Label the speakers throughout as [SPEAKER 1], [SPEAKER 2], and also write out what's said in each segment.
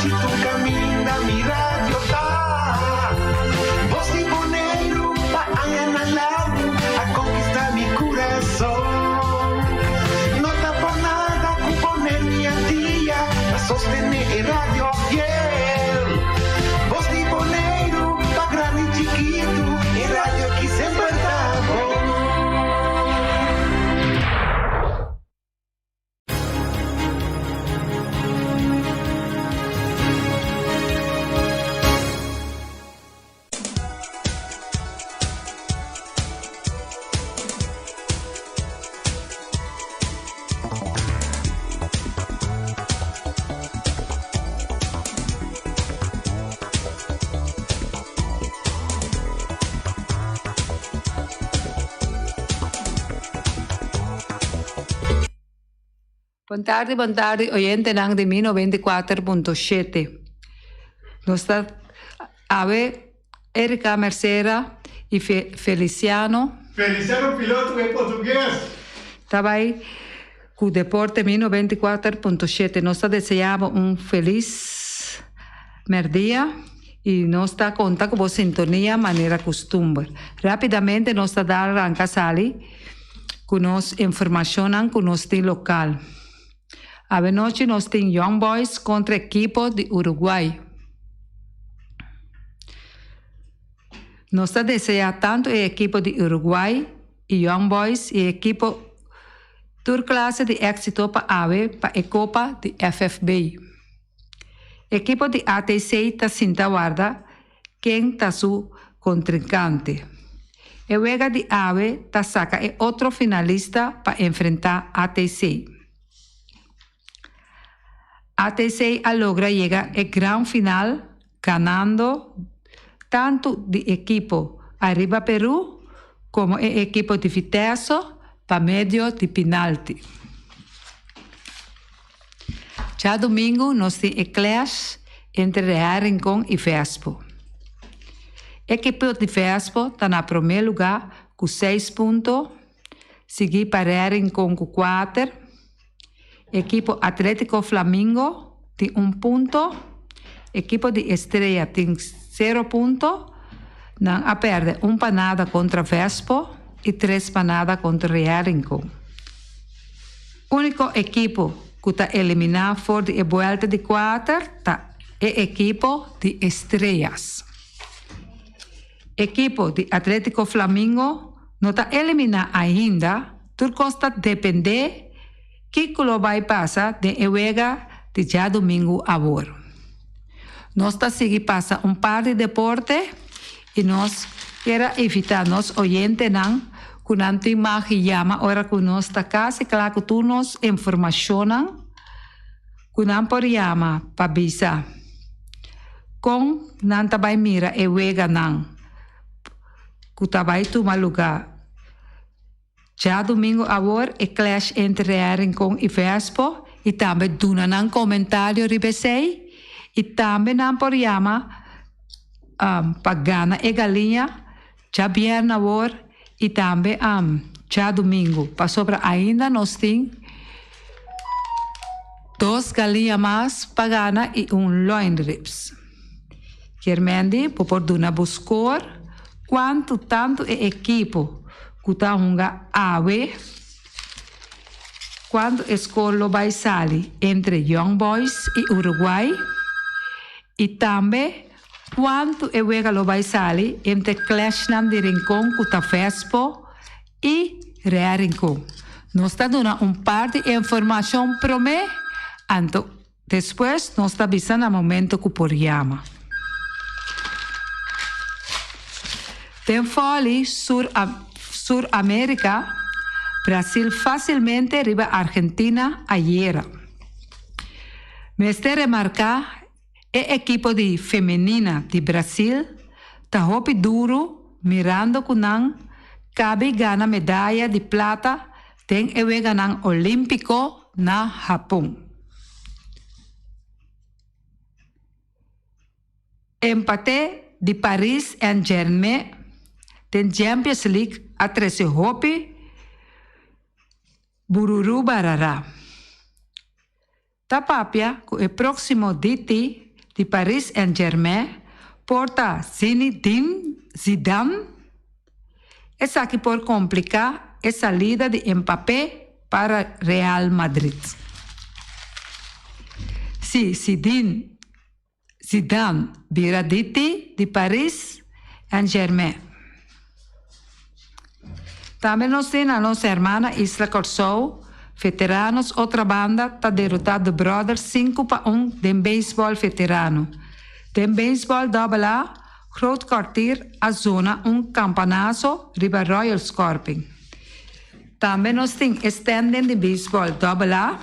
[SPEAKER 1] Anochi tur kaminda mi radio ta. Bos di Boneiru pa añanan largu a konkistá mi kurason. No ta por nada ku pone mi al dia pa sostené e radio fiel. Bos di Boneiru pa grandi i chikitu, e radio ki semper ta bon.
[SPEAKER 2] Bon tardi, bon tardi oyentenan di mi 94.7. Nos ta awe Erika Mercera y Feliciano.
[SPEAKER 3] Feliciano piloto e portugues.
[SPEAKER 2] Ta bai cu Deporte mi 94.7. Nos ta desea bo un feliz merdia y nos ta conta cu bo sintonia manera custumber. Rapidamente nos ta dal ranca sali. Ku nos informashonnan ku nos tin lokal. Awenochi nos tin Young Boys kontra ekipo di Uruguay. Nos ta deseá tantu e ekipo di Uruguay i Young Boys i e ekipo tur klase di éksito pa awe pa e kopa di FFB. Ekipo di ATC ta sinta warda ken ta su kontrinkante. E wega di awe ta saka e otro finalista pa enfrentá ATC. ATC a logra yega e gran final ganando tantu di ekipo Arriba Peru komo e ekipo di Vitesse pa medio di pinalti. Djadumingu nos tin e clash entre Real Rincon y Vespo. Ekipo di Vespo ta na prome luga cu seis punto, sigui pa Real Rincon cu cuater. Ekipo Atletico Flamingo tin un punto, ekipo di Estrella tin cero punto. Nan a perde un pa nada contra Vespo y tres pa nada contra Real Rincon. Úniko ekipo ku ta eliminá for di e buèlta di kuater ta e ekipo di Estrellas. Ekipo di Atlético Flamingo no ta eliminá ainda, tur kos ta dependé kiko lo bai pasa den e wega di djadumingu awor. Nos ta sigui pasa un par di deporte i nos kier a invitá nos oyentenan ku nan tin mag yama ora ku nos ta kasi kla ku tur nos informashonnan ku nan por yama pa bisa kon nan ta bai mira e weganan ku ta bai tuma lugá djadumingu awor, e clash entre Real Rincon i Vespo i tambe duna nan komentario riba esei i tambe nan por yama pa gana e galiña djabièrnè awor i tambe djadumingu pasobra ainda nos tin dos galiña mas pa gana i un loin ribs. Kier mendi bo por duna bo skor kuantu tantu e ekipo ku ta hunga awe kuantu e skor lo bai sali entre Young Boys i Uruguay i tambe Cuanto e wega lo bay sali entre clashnan di Rincon cu ta Vespo y Real Rincon? Nos ta duna un par di informacion prome, anto despues nos ta bisa na momento cu por yama. Den Folly Sur Sur America, Brasil facilmente riba Argentina ayera. Mester remarca E ekipo di femenina di Brasil ta hopi duru mirando ku nan kabi gana medaya di plata den e Weganan Olímpiko na Hapon. Empate di Paris Saint-Germain den Champions League a trese hopi bururu barara. Ta papia ku e próksimo DT di Paris Saint-Germain por ta Zinedine Zidane? Esaki por kompliká e salida di Mbappé pa Real Madrid. Si Zidine Zidane bira DT di Paris Saint-Germain. Tambe nos tin na nos hermana isla Kòrsou, Veteranos Otrabanda ta derotá The Brothers sinku pa un den beisbòl veterano. Den beisbòl dòbel A, Groot Kwartier a zona un kampanaso riba Royal Scorpion. Tambe nos tin e standing di beisbòl dòbel A,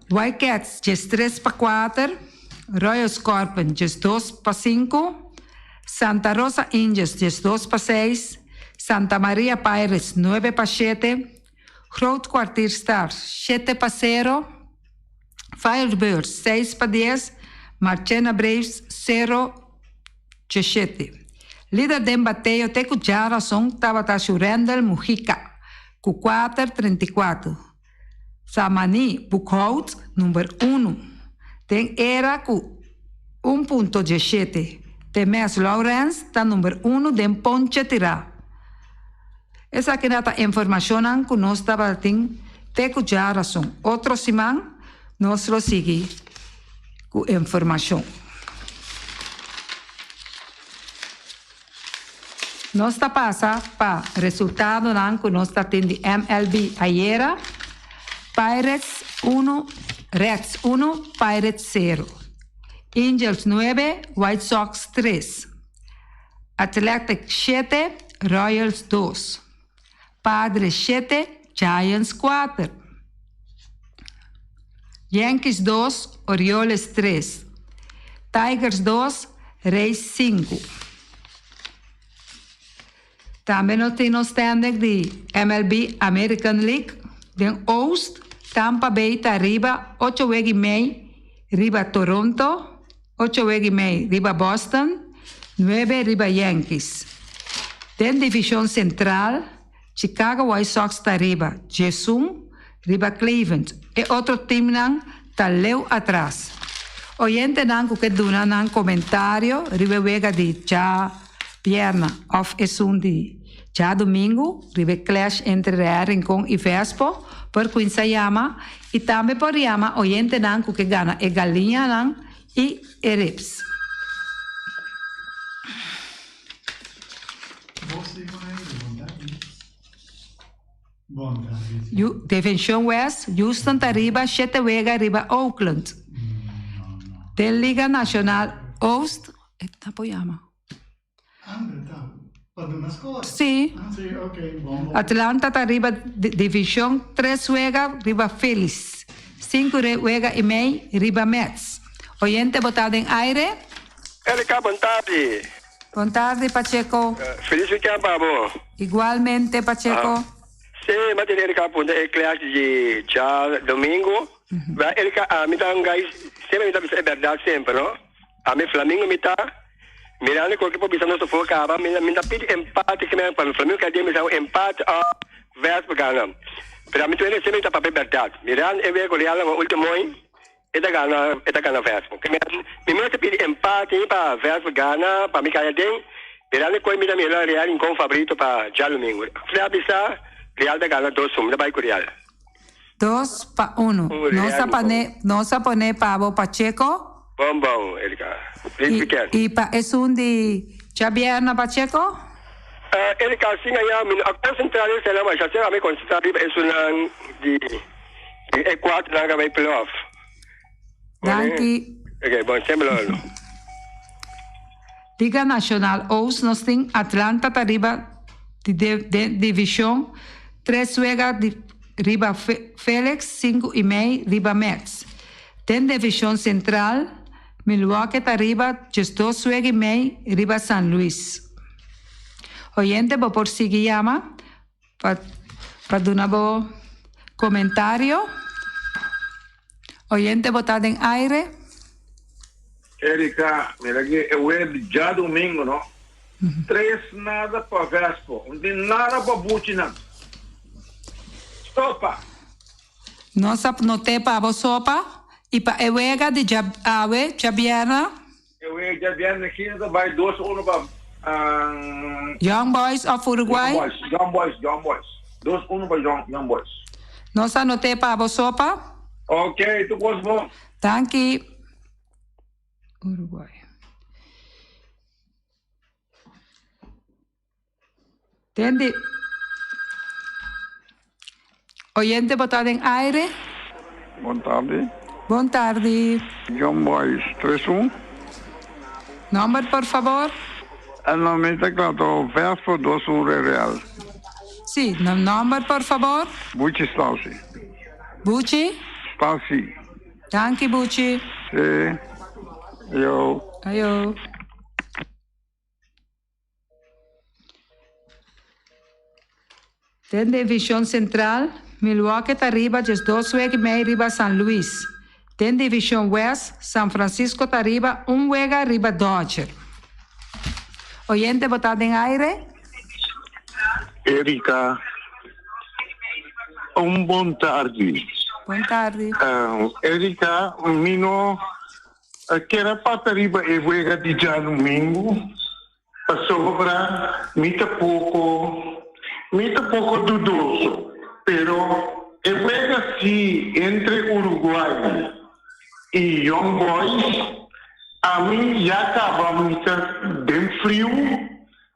[SPEAKER 2] White Cats 13 pa 4, Royal Scorpion 12 pa 5, Santa Rosa Indians 12 pa 6, Santa Maria Pirates 9 pa 7, Groot Kwartier Stars 7 pa 0, Firebirds 6 pa 10, Marchena Braves 0 17. Lider den bateo te ku djarason tabata Shurendel Mujica ku 4 34. Samani Boekhout number unu den era ku un punto diesshete. Temes Lawrence ta number unu den ponche tirá. Esakinan ta informashonnan ku nos tabatin te ku djarason. Otro siman nos lo sigui ku informashon. Nos ta pasa pa resultadonan ku nos ta tin di MLB ayera, Pirates unu, Reds unu, Pirates sero, Angels nuebe, White Sox tres, Athletic shete, Royals dos, Padres shete, Giants kuater, Yankees dos, Orioles tres, Tigers dos, Rays sinku. Tambe nos tin nos standing di MLB American League. Den Oost, Tampa Bay ta riba ocho wega i mei riba Toronto, ocho wega i mei riba Boston, nuebe riba Yankees. Den Divishon Sentral, Chicago White Sox ta riba diesun riba Cleveland. E otro teamnan ta leu atras. Oyentenan ku ke duna nan komentario riba e wega di djabièrnè òf esun di djadumingu riba e clash entre Real Rincon i Vespo por kuinsa yama i tambe por yama oyentenan ku ke gana e galiñanan i e ribs. Division West, Houston ta riba shete wega riba Oakland. Den Liga Nacional Oost, Sí. Atlanta ta riba division tres wega riba Phillies, sinku wega i mei riba Mets. Oyente bo ta den aire?
[SPEAKER 4] Erika, bon tardi.
[SPEAKER 2] Bon tardi Pacheco.
[SPEAKER 4] Feliz weekend pa bo.
[SPEAKER 2] Igualmente Pacheco.
[SPEAKER 4] Si, mi a tene Erika punta e clash di dja domingo. Wel Erika ami ta un guy semper mi ta bisa e berdad semper no. Ami flamingo mi ta mirando cu por bisa nos afo caba mi mi ta pidi empate ki men pa flamingo cada dia mi sa un empate of Vespa gana. Pero ami tuende semper mi ta papia e berdad. Mirando e wega Real na ultimo E ta gana, e ta gana Vespo. Ke men, mi mester pidi empate pa Vespo gana, pa mi kai aden. Mirando koe mi ta mira Real Rincon favorito pa djalumingu. Fle a bisa, Real ta gana dos un. Mi ta bai ku Real.
[SPEAKER 2] Dos pa unu. Nos a pane, nos a pone pa bo Pacheco.
[SPEAKER 4] Bon bon, Erika. Feliz weekend.
[SPEAKER 2] I pa esun di djabièrnè, Pacheco?
[SPEAKER 4] Erika, sin aña mi no a konsentrá den esei masha, sino ami konsentrá riba esunnan di. E cuatro nan ka bay playoff.
[SPEAKER 2] Danki.
[SPEAKER 4] Ok, bon, semper lo.
[SPEAKER 2] Liga Nacional Oost nos tin Atlanta ta riba di den division tres wega di riba Felix sinku i mei riba Mets. Den division Central Milwaukee ta riba 12 wega i mei riba San Luis. Oyente bo por sigui yama Pa pa duna bo comentario. Oyente bo ta den aire.
[SPEAKER 5] Erika, mira aki e wea di djadomingo no. Tres nada pa Vespo, un tin nada pa buchinan. Sopa!
[SPEAKER 2] Nos a noté pa bo sopa. I pa e wega di dja awe, djabièrnè?
[SPEAKER 5] E wega djabièrnè kina ta bai dos uno pa
[SPEAKER 2] Young Boys òf Uruguay?
[SPEAKER 5] Young Boys, Young Boys, Young Boys. Dos uno pa Young Boys.
[SPEAKER 2] Nos anot'é pa bo sopa.
[SPEAKER 5] Ok, tur kos bon.
[SPEAKER 2] Danki. Uruguay. Den di Oyente bo ta den aire.
[SPEAKER 6] Bon tardi.
[SPEAKER 2] Bon tardi.
[SPEAKER 6] Young Boys tres un.
[SPEAKER 2] Nomber por fabor.
[SPEAKER 6] El no mi ta kla to Vespo dos un Re Real.
[SPEAKER 2] Si, nomber por fabor.
[SPEAKER 6] Buchi Stasi.
[SPEAKER 2] Buchi?
[SPEAKER 6] Stasi.
[SPEAKER 2] Danki Buchi.
[SPEAKER 6] Si. Ayo.
[SPEAKER 2] Ayo. Den Divishon Sentral, Milwaukee ta riba 12 wega i mei riba San Luis. Den Divishon West, San Francisco ta riba un wega riba Dodger. Oyente bo ta den aire?
[SPEAKER 7] Erika, un bon tardi.
[SPEAKER 2] Bon tardi.
[SPEAKER 7] Erika, mi no kier a papia riba e wega di djadumingu pasobra mi ta poko mi ta poko dudoso, pero e wega si entre Uruguay i Young Boys ami ya kaba mi ta den friu.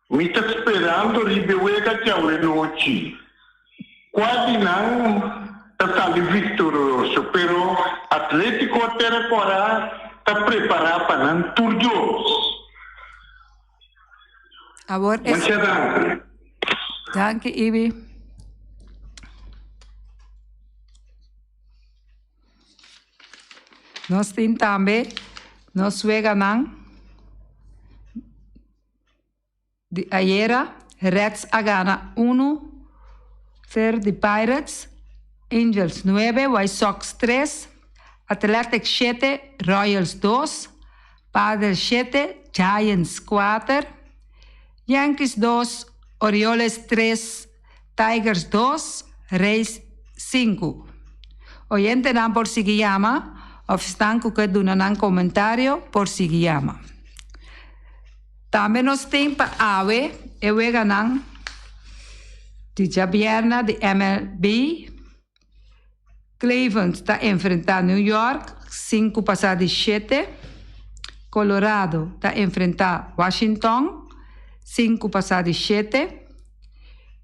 [SPEAKER 7] Mi ta sperando riba e wega djawe nochi. Kua di nan ta sali viktorioso, pero Atletico Terra Kora ta prepará pa nan tur dos.
[SPEAKER 2] Awor es.
[SPEAKER 7] Masha danki.
[SPEAKER 2] Danki Ibi. Nos tin tambe nos weganan. Di ayera, Reds a gana unu fer di Pirates, Angels nuebe, White Sox tres, Athletics shete, Royals dos, Padres shete, Giants kuater, Yankees dos, Orioles tres, Tigers dos, Rays sinku. Oyentenan por sigui yama of esnan ku ke duna nan komentario por sigui yama. Tambe nos tin pa awe e weganan di djabièrnè di MLB. Cleveland ta enfrentá New York sinku pasá di shete. Colorado ta enfrentá Washington sinku pasá di shete.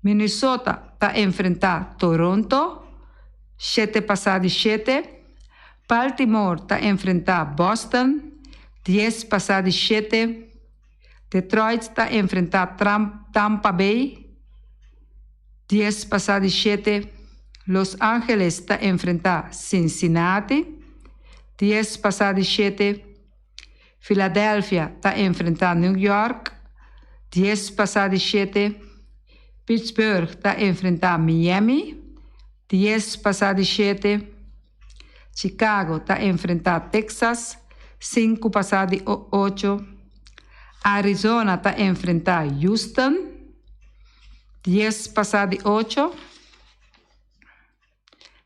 [SPEAKER 2] Minnesota ta enfrentá Toronto shete pasá di shete. Baltimore ta enfrentá Boston dies pasá di shete. Detroit ta enfrentá Tampa Bay dies pasá di shete. Los Angeles ta enfrentá Cincinnati dies pasá di shete. Philadelphia ta enfrentá New York dies pasá di shete. Pittsburgh ta enfrentá Miami dies pasá di shete. Chicago ta enfrentá Texas sinku pasá di ocho. Arizona ta enfrentá Houston dies pasá di ocho.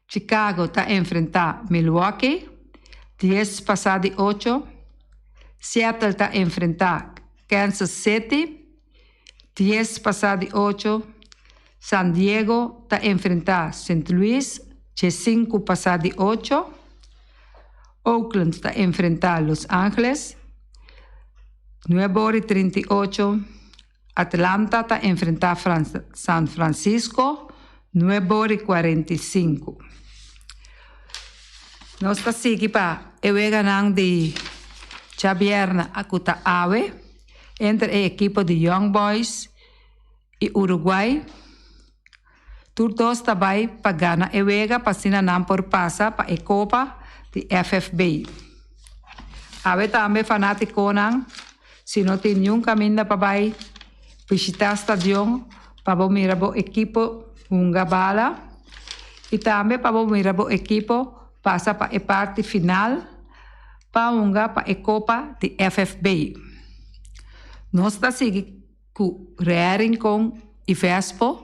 [SPEAKER 2] Chicago ta enfrentá Milwaukee dies pasá di ocho. Seattle ta enfrentá Kansas City dies pasá di ocho. San Diego ta enfrentá Sint Louis diesinku pasá di ocho. Oakland ta enfrentá Los Angeles nuebe ora i trinta i ocho. Atlanta ta enfrentá San Francisco nuebe ora i kuarenta i sinku. Nos ta sigui pa e weganan di djabièrnè ku ta awe entre e ekipo di Young Boys i Uruguay. Tur dos ta bai pa gana e wega pa asina nan por pasa pa e kopa di FFB. Awe tambe fanatikonan si no tin niun kaminda pa bai bishita stadion pa bo mira bo ekipo hunga bala i tambe pa bo mira bo ekipo pasa pa e parti final pa hunga pa e kopa di FFB. Nos ta sigui ku Real Rincon i Vespo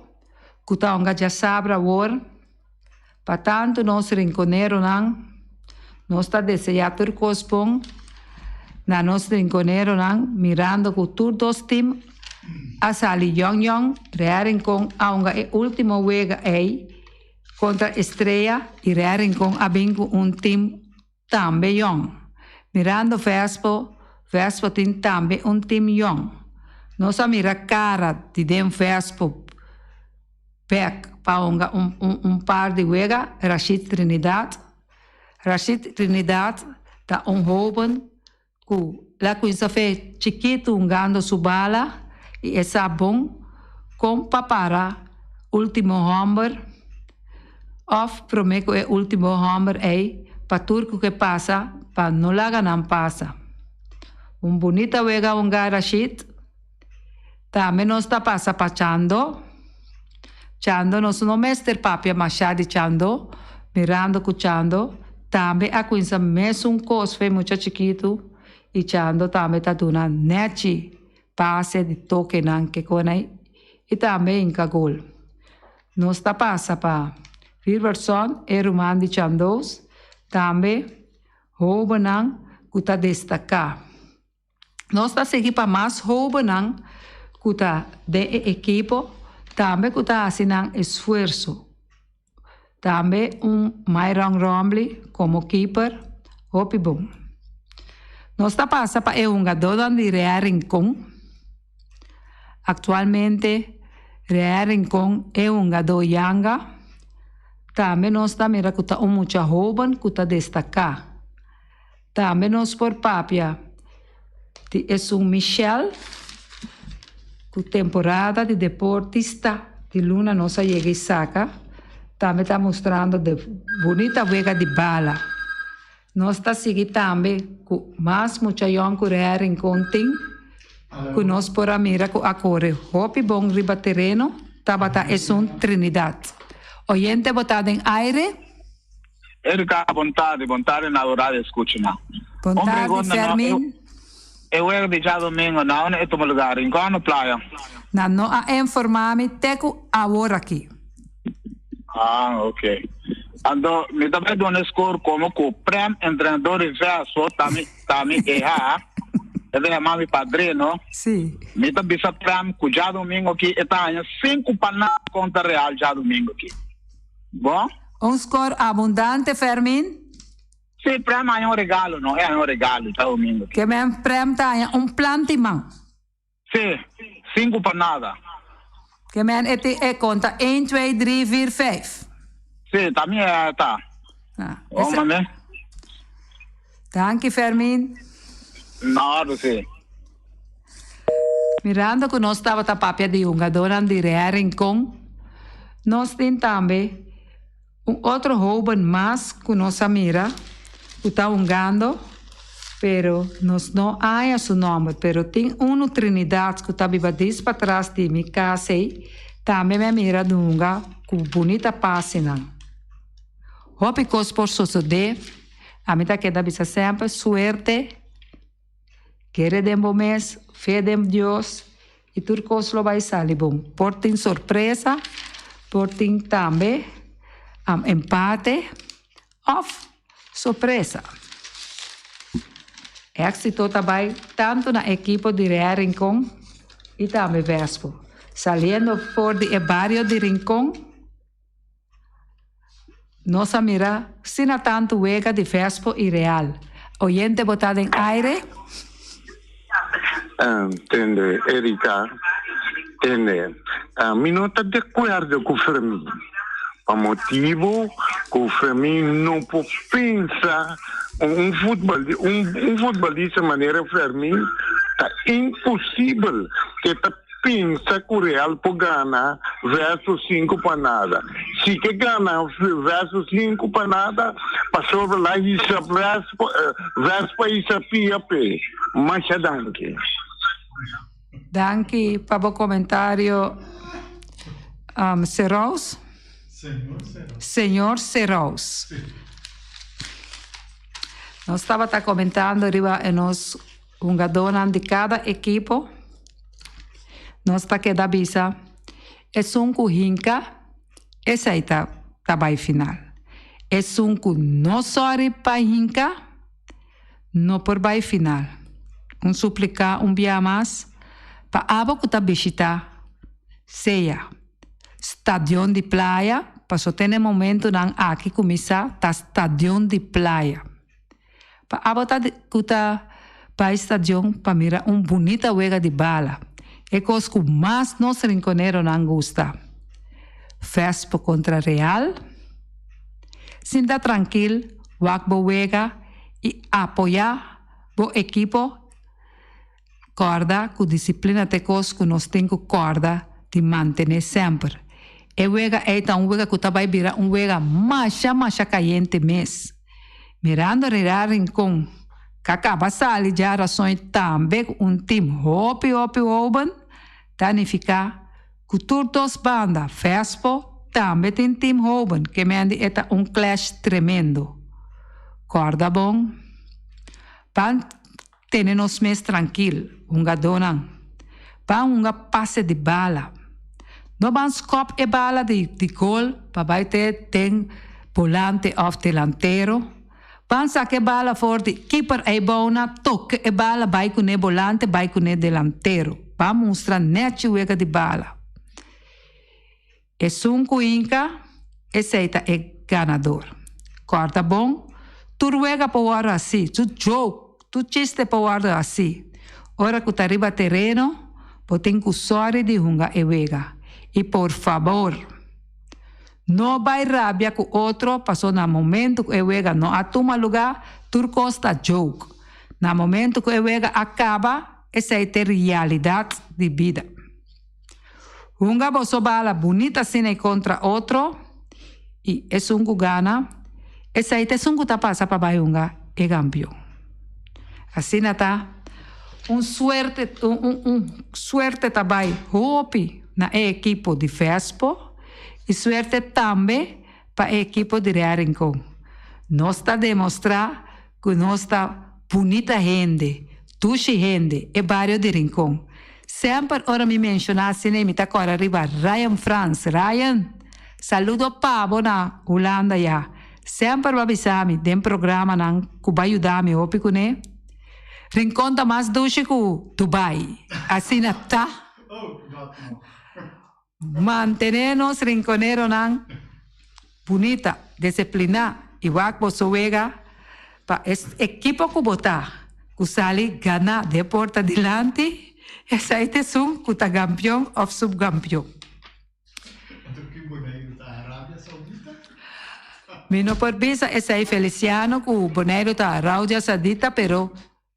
[SPEAKER 2] ku ta hunga djasabra awor. Pa tantu nos rinkoneronan. Nos ta deseá tur kos bon na nos rinkoneronan mirando ku tur dos tim a sali yòn yòn. Real Rincon a hunga e último wega ei kontra Estrella i Real Rincon a bin ku un tim tambe yòn. Mirando Vespo, Vespo tin tambe un tim yòn. Nos a mira kara di den Vespo bèk pa hunga un un par di wega, Rashid Trinidad. Rashid Trinidad ta un hoben ku la kuinsa fe chikitu hungando su bala i e sa bon kon pa para ultimo hòmber òf promé ku e ultimo hòmber ei pa tur ku ke pasa pa no laga nan pasa. Un bunita wega hungá Rashid. Tambe nos ta pasa pa Chando. Chando nos no mester papia mashá di Chando, mirando ku Chando tambe a kuinsa mesun kos fe mucha chikitu i Chando tambe ta duna nèchi pase di tokenan ke konai i tambe hinka gol. Nos ta pasa pa Wilbertson e ruman di Chando's tambe hóbennan ku ta destaká. Nos ta sigui pa mas hóbennan ku ta den e ekipo tambe ku ta hasi nan esfuerso. Tambe un Myron Rombley komo kiper hopi bon. Nos ta pasa pa e hungadónan di Real Rincon. Aktualmente Real Rincon e hungadó Yanga. Tambe nos ta mira ku ta un mucha hóben ku ta destaká. Tambe nos por papia di esun Michelle ku temporada di deportista di luna nos a yega i saka tambe ta mustrando de bunita wega di bala. Nos ta sigui tambe ku mas mucha yòn ku Rea Rincon tin ku nos por a mira ku a kore hopi bon riba tereno tabata esun Trinidad. Oyente bo ta den aire?
[SPEAKER 5] Erika, bon tardi, bon tardi na ora di escucha nan.
[SPEAKER 2] Bon tardi, Fermin.
[SPEAKER 5] E wega di djadomingo na unda e tuma lugar? Rincon o Playa?
[SPEAKER 2] Nan no a informa mi te cu awor aki.
[SPEAKER 5] Ah, ok. Anto, mi ta bai duna e score como cu Prem, entrenador di Verso, ta mi, ta mi eha, e ta yama mi padrino.
[SPEAKER 2] Si.
[SPEAKER 5] Mi ta bisa Prem cu djadomingo aki e ta haña sinku pa nada contra Real djadomingo aki. Bon?
[SPEAKER 2] Un score abundante, Fermin?
[SPEAKER 5] Sí, Prem haña un regalo, no? E haña un regalo djadomingo.
[SPEAKER 2] Ke men Prem ta haña un plantiman.
[SPEAKER 5] Sí, sinku pa nada.
[SPEAKER 2] Ke men e tin e konta een, twee, drie, vier, vijf.
[SPEAKER 5] Sí, ta mi e ta.
[SPEAKER 2] Ah,
[SPEAKER 5] Oh,
[SPEAKER 2] ese-
[SPEAKER 5] mami.
[SPEAKER 2] Danki, Fermin.
[SPEAKER 5] Na orde, sí.
[SPEAKER 2] Mirando ku nos tabata papia di hungadónan di Real Rincon, nos tin tambe un otro hóben mas ku nos a mira ku ta hungando, pero nos no haña su nòmber. Pero tin unu Trinidad ku ta biba dis patras di mi kas ei, tambe mi a mira di hunga ku bunita pasenan. Hopi kos por sosodé, ami ta keda bisa semper, suerte. Kere den bo mes, fe den Dios i tur kos lo bai sali bon. Por tin sorpresa, por tin tambe empate òf sorpresa. Éksito ta bai tantu na ekipo di Real Rincon i tambe Vespo. Saliendo for di e bario di Rincon, Nos a mira sina tantu wega di Vespo i Real. Oyente bo ta den aire?
[SPEAKER 7] Tende, Erika, tende. Mi no ta de akuerdo ku Fermin. Pa motibu ku Fermin no por pensa un futbal un futbalista manera Fermin ta imposibel ke ta Pensa ku Real por gana versus sinku pa nada. Si ke gana versus sinku pa nada, pasobra la hisa Vespa hisa pia p'e. Masha danki.
[SPEAKER 2] Danki pa bo komentario Serous. Señor Serous. Nos tabata komentando riba e nos Hungadónan di kada ekipo nos ta keda bisa esun ku hinka esei ta ta bai final. Esun ku no sòri pa hinka, no por bai final. Un supliká un bia mas pa abo ku ta bishitá sea Stadion di Playa, paso te na e momentunan aki kuminsá ta Stadion di Playa. Pa abo ta ku ta bai stadion pa mira un bunita wega di bala, e kos ku mas nos rinkoneronan gusta. Vespo kontra Real? Sinta trankil, wak bo wega i apoyá bo ekipo. Kòrda ku disiplina ta e kos ku nos tin ku kòrda di mantené semper. E wega ei ta un wega ku ta bai bira un wega masha masha kayente mes. Mirando Real Rincon ka kaba sali djarason tambe ku un tim hopi hopi hoben, ta nifiká ku tur dos banda, Vespo tambe tin tim hoben, ke mendi e ta un clash tremendo. Kòrda bon, pan Tene nos mes trankil, hungadónan. Ban hunga pase di bala. No ban skòp e bala di di gol pa bai te den bolante òf delantero. Ban saka e bala for di kiper eibou-na, toke e bala bai kuné bolante, bai kuné delantero. Ban mustra nèchi wega di bala. Esun ku hinka, esei ta e ganador. Kòrda bon, tur wega por wòrdu hasí, tur joke, tur chiste por wòrdu hasí. Ora ku ta riba tereno, bo tin ku sòri di hunga e wega. I por fabor, no bai rabia ku otro paso na momentu ku e wega no a tuma lugá, tur kos ta joke. Na momentu ku e wega a kaba, esei ta e realidat di bida. Hunga boso bala bunita asina i kontra otro, i esun ku gana, esei ta esun ku ta pasa pa bai hunga e kampion. Asina ta, un suerte un un un suerte ta bai hopi na e ekipo di Vespo i suerte tambe pa e ekipo di Real Rincon. Nos ta demostrá ku nos ta bunita hende, dushi hende, e bario di Rincon. Semper ora mi menshoná asina mi ta kòrda riba Ryan Frans. Ryan, saludo pa bo na Hulanda ya. Semper bo a bisa mi den programanan ku bo a yuda mi hopi kuné. Rincon ta mas dushi ku Dubai. Asina ta. Mantené nos rinkoneronan bunita, disipliná i wak boso wega pa es ekipo ku bo ta ku sali gana den porta dilanti, esei ta esun ku ta gampion òf supgampion. Mi no por bisa esei Feliciano ku Boneiru ta Arabia Saudita pero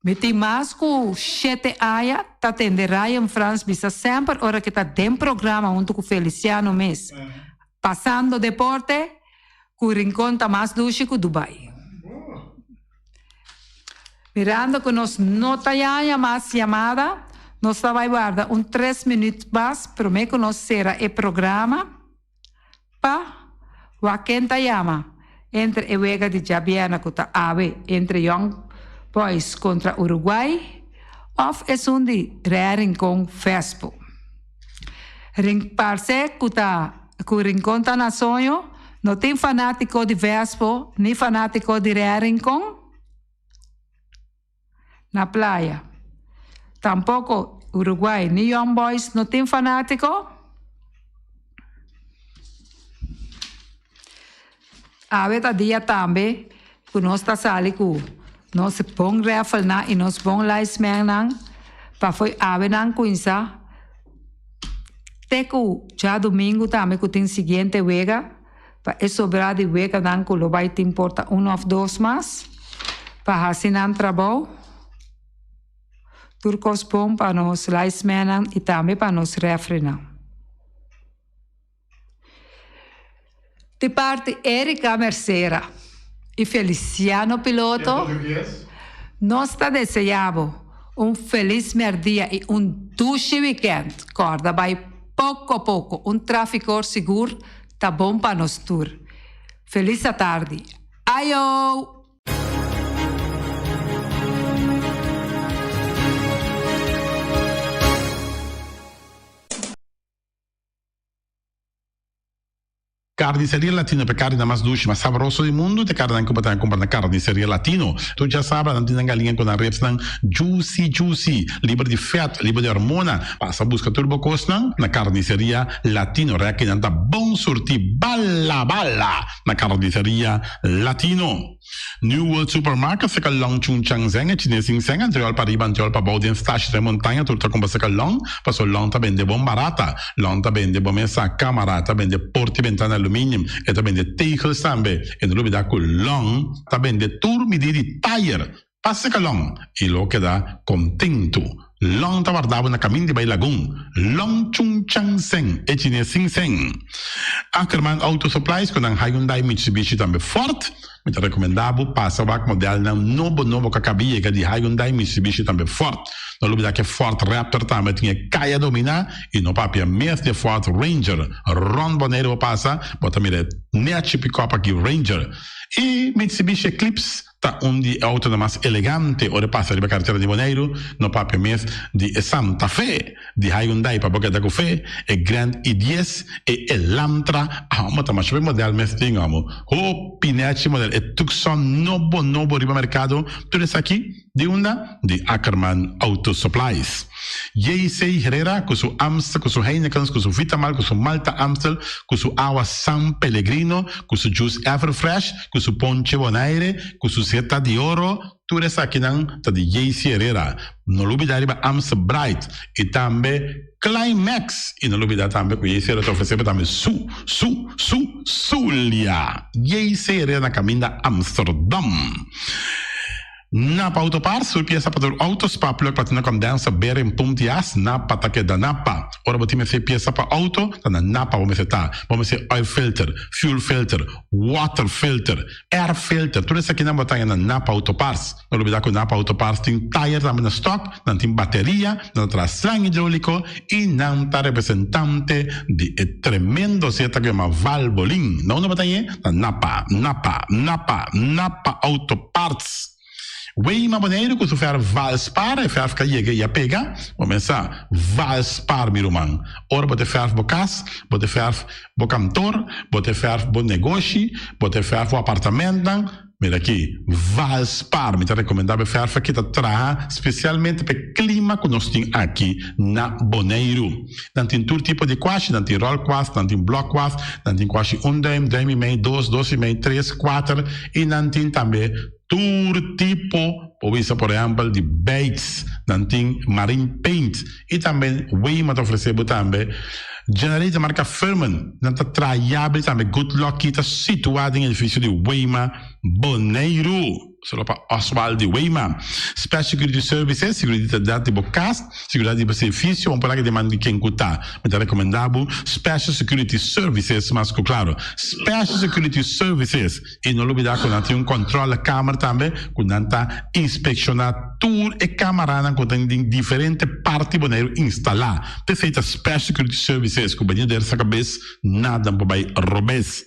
[SPEAKER 2] Mi tin mas ku shete aña ta tende Ryan Frans bisa semper ora ke ta den programa huntu ku Feliciano mes. Pasando deporte, ku Rincon ta mas dushi ku Dubai. Mirando ku nos no ta yaña mas yamada, nos ta bai warda un tres minüt mas promé ku nos sera e programa. Pa wak ken ta yama entre e wega di djabièrnè ku ta awe entre Young Boys kontra Uruguay òf esun di Real Rincon Vespo. Rin parse ku ta ku Rincon ta na soño, no tin fanátiko di Vespo ni fanátiko di Real Rincon na playa. Tampoko Uruguay ni Young Boys no tin fanátiko. Awe ta dia tambe ku nos ta sali ku nos bon rèfelnan i nos bon laismennan pa fo'i awe nan kuminsá te ku djadumingu tambe ku tin siguiente wega. Pa e sobrá di weganan ku lo bai tin por ta un òf dos mas pa hasi nan trabou. Tur kos bon pa nos linesmennan i tambe pa nos rèfrinan. Di parti Erika Mercera i Feliciano Piloto, nos ta deseá bo un felis mèrdia i un dushi wikènt. Kòrda bai poko poko, un tráfiko sigur Ta bon pa nos tur. Felis atardi. Ayo!
[SPEAKER 8] Carniceria Latino p'e carninan mas dushi, mas sabroso di mundu, t'e carninan cu bo ta cumpra na Carniceria Latino. Tur djasabra nan tin nan galiña cu nan ribsnan juicy juicy, liber di vet, liber di hormona. Pasa busca tur bo cosnan na Carniceria Latino. Rekinan ta bon surti bala bala na Carniceria Latino. New World Supermarket seka long Chung Chang Zeng e chines sin seng antriol pa riba antriol pa bou den stash den montaña tur ta kumpra seka long paso long ta bende bon barata long ta bende bo mesa kamara ta bende porti bentana aluminium e ta bende tegels tambe e no lubida ku long ta bende tur midi di tayer pa seka long i lo keda kontentu Long ta warda bo na kamin di bai Lagun. Long Chung Chang Seng, e chines sin seng. Ackerman Auto Supplies ku nan Hyundai, Mitsubishi tambe Ford. Mi ta rekomendá bo pasa wak modelnan nobo nobo ku a kaba yega di Hyundai, Mitsubishi tambe Ford. No lubidá ku e Ford Raptor tambe tin e kaya dominá i no papia mes di e Ford Ranger. Rònt Boneiru bo pasa bo ta mira e nèchi pikòp aki Ranger. I Mitsubishi Eclipse. Ta un di e autonan mas elegante ora e pasa riba karetera di Boneiru, no papia mes di e Santa Fe, di Hyundai pa bo keda ku fe, e Grand i dies, e Elantra, amo ta masha hopi model mes tin amo, hopi nechi model, e Tucson nobo nobo riba merkado, tur esaki di unda? Di Ackerman Auto Supplies. JC Herrera ku su Amstel, ku su Heinekens, ku su Vitamal, ku su Malta Amstel, ku su awa San Pellegrino, ku su juice Everfresh, ku su ponche Bonaire, ku su seta di oro, tur esakinan ta di JC Herrera. No lubida riba Amstel Bright i tambe Climax. I no lubida tambe ku JC Herrera ta ofresé bo tambe su, su, su, Zulia. JC Herrera na kaminda Amsterdam. Napa Auto Parts, tur piesa pa tur auto, spark plug, platina condenser, bearing, pump di as, Napa ta keda Napa. Ora bo tin mester piesa pa auto, ta na Napa bo mester ta. Bo mester oil filter, fuel filter, water filter, air filter, tur esakinan bo ta haña na Napa Auto Parts. No lubida ku Napa Auto Parts tin tayer tambe na stock, nan tin bateria, nan ta traha slang hidrolico y nan ta representante di e tremendo zeta ku yama Valvoline. Na unda bo ta hañ'e? Na Napa, Napa, Napa, Napa Auto Parts. Weima Boneiru ku su fèrf Valspar, e fèrf ka yega i a pega. Bo mesa Valspar mi ruman. Ora bo ta fèrf bo kas, bo ta fèrf bo kantor, bo ta fèrf bo negoshi, bo ta fèrf bo apartamentnan, mira aki, Valspar. Mi ta rekomendá bo e fèrf aki ta traha spesialmente pa e klima ku nos tin aki na Boneiru. Nan tin tur tipo di kwashi, nan tin ròl kwas, nan tin blòk kwas, nan tin kwashi un duim, duim i mei, dos, dos i mei, tres, kuater i nan tin tambe tur tipo, por bisa por ehèmpel di beits, nan tin marine paint i tambe Weima ta ofresé bo tambe generator marka Firman, nan ta traha yabri tambe Good Lucky ta situá den edifisio di Weima Boneiru. Solo pa Oswald di Weima. Special Security Services, Seguridat di bo kas, seguridat di bo servisio, un por aki den man di ken ku ta. Mi ta rekomendá bo Special Security Services mas ku klaro. Special Security Services. I no lubidá ku nan tin un kòntròle kamer tambe ku nan ta inspekshoná tur e kamaranan ku tin den diferente parti Boneiru instalá. P'esei ta Special Security Services ku bini der sa kabes nada por bai robes.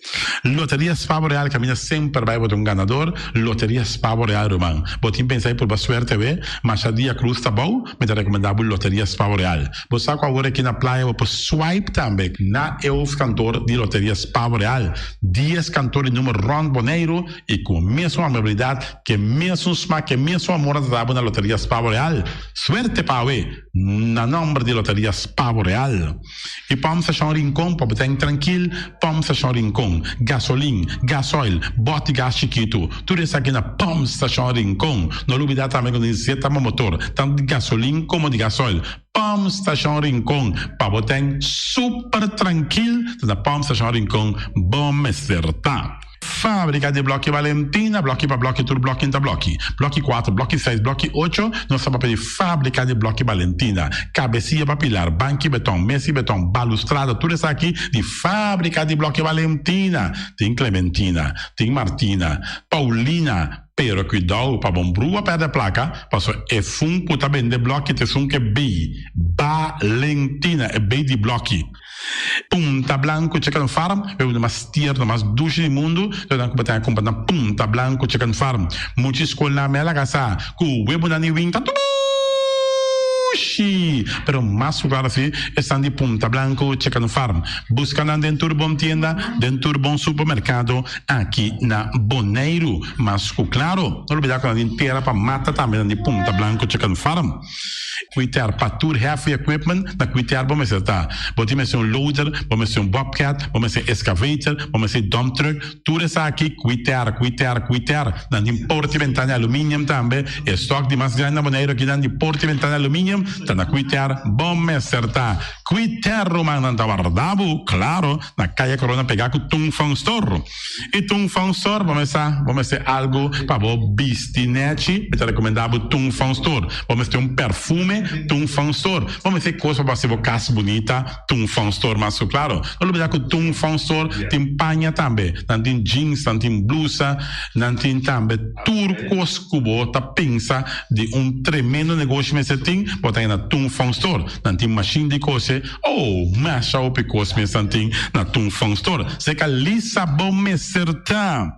[SPEAKER 8] Loteria Spavo Real caminda semper bai bo ta un ganador Loteria Spavo Real ruman bo tin pensa di purba suerte awe masha dia cruz ta bou mi ta recomenda bo Loteria Spavo Real bo sa cu awor aki na playa bo por swipe tambe na e hoofdkantoor di Loteria Spavo Real dies kantoor di numer rond Boneiru y cu mesun amabilidad ke mesun smak ke mesun amor nan ta dabo na Loteria Spavo Real suerte pa awe na nomber di Loteria Spavo Real. E pòmp stashon Rincon pa bo ta en trankil, pòmp stashon Rincon, gasolin, gasoil, bòt di gas chikitu, tur esaki na pòmp stashon Rincon. No lubidá tambe ku nesesita bo motor, tantu di gasolin komo di gasoil. Pòmp stashon Rincon pa bo ta en super trankil, ta na pòmp stashon Rincon bo mester ta. Fábrika di blòki Valentina, blòki pa blòki tur blòki ta blòki. Blòki kuater, blòki seis, blòki ocho, nos ta papia di fábrika di blòki Valentina. Kabesia pa pilar, banki beton, mesi beton, balustrada, tur esaki di fábrika di blòki Valentina. Tin Clementina, tin Martina, Paulina, pero kuidou pa bon brua pèrdè plaka, paso e fun ku ta bende blòki ta esun ku e bei Valentina, e bei di blòki. Punta Blanco Chicken Farm, e bebida mas tierno, mas dushi di mundu, lo nan ku bo ta kumpra na Punta Blanco Chicken Farm. Mucha skolnan mei a laga sa ku webonan di winta dushi! Dushi! Pero mas ku klaro si esnan di Punta Blanco Chicken Farm. Buska nan den tur bon tienda, den tur bon supermerkado aki na Boneiru. Mas ku klaro, no lubida ku nan tin tera pa mata tambe nan di Punta Blanco Chicken Farm. Kuiter pa tur heavy equipment na kuiter bo mester ta. Bo tin mester un loader, bo mester un bobcat, bo mester excavator, bo mester dump truck, Tur esaki kuiter, kuiter, kuiter. Nan tin porta i bentana di aluminium tambe. E stok di mas grandi na Boneiru akinan di porta i bentana di aluminium ta na kuiter. Bo mester ta kuiter, ruman. Nan ta warda bo, klaro, na Kaya Korona pegá ku Tung Fong Store. I Tung Fong Store, bo mester sa, bo mester algu pa bo bisti nèchi, mi ta rekomendá bo Tung Fong Store. Bo mester un perfume, Tung Fong Store. Bo mester kos pa bo hasi bo kas bunita, Tung Fong Store mas ku klaro. No lubida ku Tung Fong Store tin paña tambe. Nan tin jeans, nan tin blusa, nan tin tambe tur kos ku bo ta pensa di un tremendo negoshi mester tin, bo ta na Tung Fong Store. Nan tin mashin di kose, oh, masha hopi kos mes nan tin na Tung Fong Store. Seka lisa bo mester ta.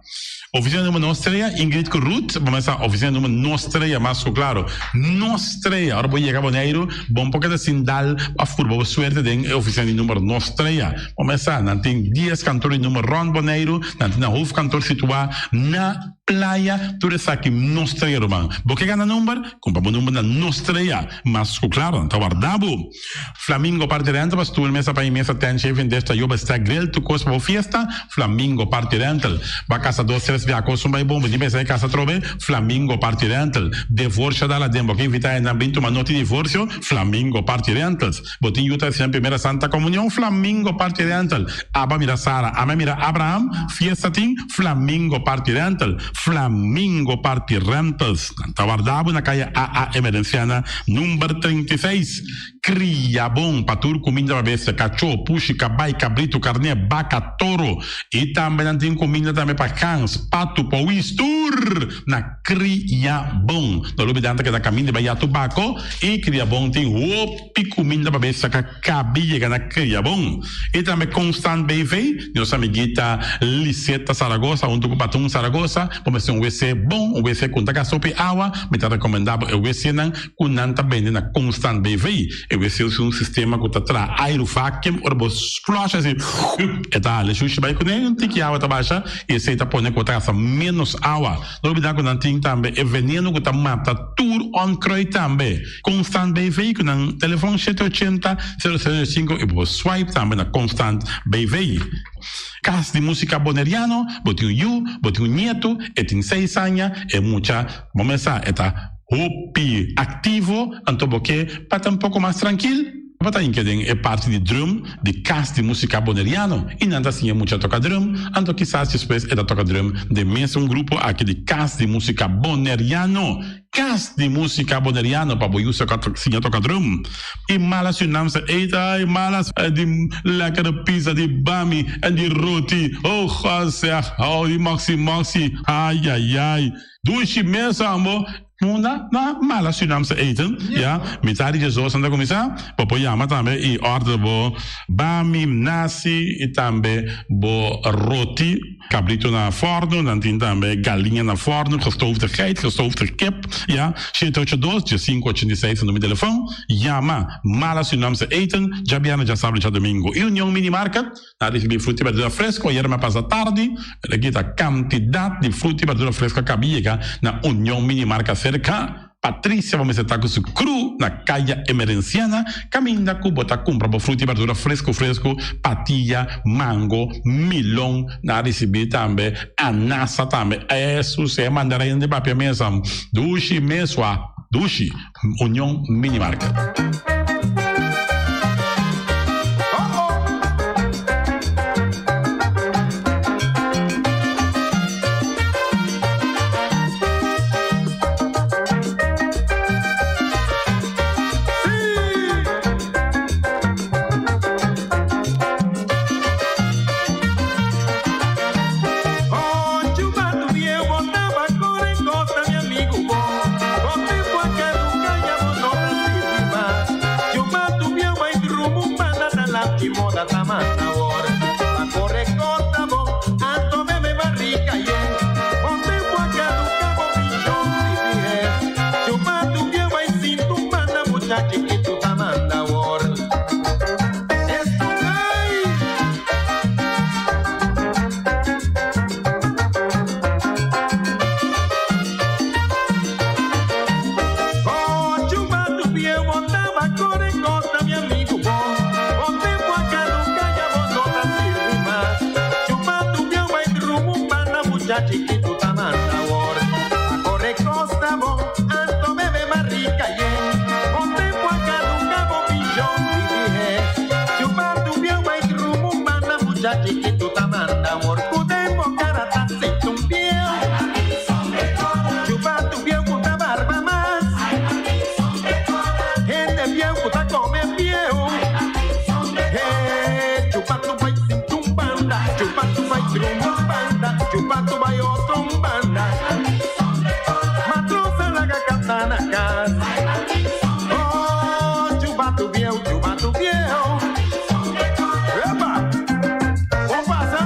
[SPEAKER 8] Oficina numero nos trea, Ingrid ku Ruth, bo mester sa oficina numero nos trea mas ku klaro. Nos trea, ora bo yega Boneiru, bo no por keda sin dal òf purba bo suerte den e oficina di numero nos trea. Bo mester sa, nan tin dies kantor di numero rònt Boneiru, nan tin nan hoofdkantoor situá na Playa, tur esaki nos trea ruman. Bo ke gana number? Kumpra bo number na nos trea. Mas ku klaro, nan ta warda bo. Flamingo Party Rental pa stoel, mesa pa mesa, tent, shaving dish, tayoba, stack, grill, tur kos pa bo fiesta, Flamingo Party Rental. Ba kasa dos tres bia kos un bai bon, bo tin pensa e kasa atrobe, Flamingo Party Rental. Devorsio dal aden, bo ke invita hendenan bin tuma noti divorsio, Flamingo Party Rentals. Bo tin yu ta hasinan primera santa komunion, Flamingo Party Rental. Aba mira Sara, ame mira Abraham, fiesta tin, Flamingo Party Rental. Flamingo Party Rentals. Nan ta warda bo na kaya AA Emerenciana number 36. Kria bon pa tur kuminda pa bestia, kachó, pushi, kabai, kabritu, karné, baka, toro. I tambe nan tin kuminda tambe pa gans, patu, powis, tur na Kria Bon. No lubida nan ta keda kaminda bai ya Tubako i Kria Bon tin hopi kuminda pa bestia ka kabi yega na Kria Bon. I tambe Constant BV, nos amiguita Liseta Zaragoza huntu ku Patun Zaragoza, bo mester un wc bon, un wc ku no ta gasta hopi awa, mi ta rekomendá bo e wcnan ku nan ta bende na Constant BV. E wc usa un sistema ku ta traha airu vacuum, ora bo flush asi e ta hala e shushi bai kuné, un tiki awa ta basha i esei ta pone ku bo ta gasta ménos awa. No olbidá ku nan tin tambe e veneno ku ta mata tur onkruid tambe. Constant BV ku nan telefon shete ochenta, sero sero sinku i bo por swipe tambe na Constant BV. Kas di Musika Boneriano, bo tin un yu, bo tin un nietu, e tin seis aña, e mucha bo mes sa e ta hopi aktivo, anto bo ke pa ta un poko mas trankil, bo ta hinka den e parti di drum di Kas di Musika Boneriano i nan ta siña mucha toka drum, anto kisas despues e ta toka drum den mes un grupo aki di Kas di Musika Boneriano. Kas di músika boneriano pa bo yu sa siña toka drum. I mala Surinaamse eten, ai malas di lekkere pizza, di bami en di roti. Oh God zeg, oh di moxi moxi, ai ai ai. Dushi mes ambo. Munda na mala Surinaamse eten, ya. Mitad di diesdos nan ta kuminsá. Bo por yama tambe i order bo bami, nasi i tambe bo roti. Cabrito na forno, nan tin tambe galiña na forno, gestoofde geit, gestoofde kip, ya, shete ocho dos, diesinco ochenta i seis ta numero di telefon, yama Mala Surinaamse Eten, djabièrnè, djasabra, djadomingo. I Union Mini Market, nan ricibi fruta i berdura fresco, ayera mi a pasa tardi, pero aki ta cantidad di fruta i berdura fresco a caba yega na Union Mini Market cerca. Patricia bo mester ta ku su kru na Kaya Emerenciana kaminda ku bo ta kumpra bo fruta i berdura fresku fresku, patia, mango, milon, nan a risibí tambe anasa tambe. Esus e mandarin di papia mesa dushi mesua dushi. Union Mini Market.
[SPEAKER 1] mucha chiquito ta manda war. Chiquito tamanda war. Corre costa bo, anto bebe marica ye. Ponte poca nunca bo millón dije. Chupa tu bien vai rumu mana mucha chiquito tamanda war. Kudembo cara ta un pie. Chupa tu bien puta barba más. Gente bien puta come viejo. Hey, chupa tu vai sin banda, chupa tu vai rumu banda, chupa tu vai otro banda. Matrosa la katana casa. Oh, chupa tu viejo, chupa tu viejo. Epa, ¿cómo pasa?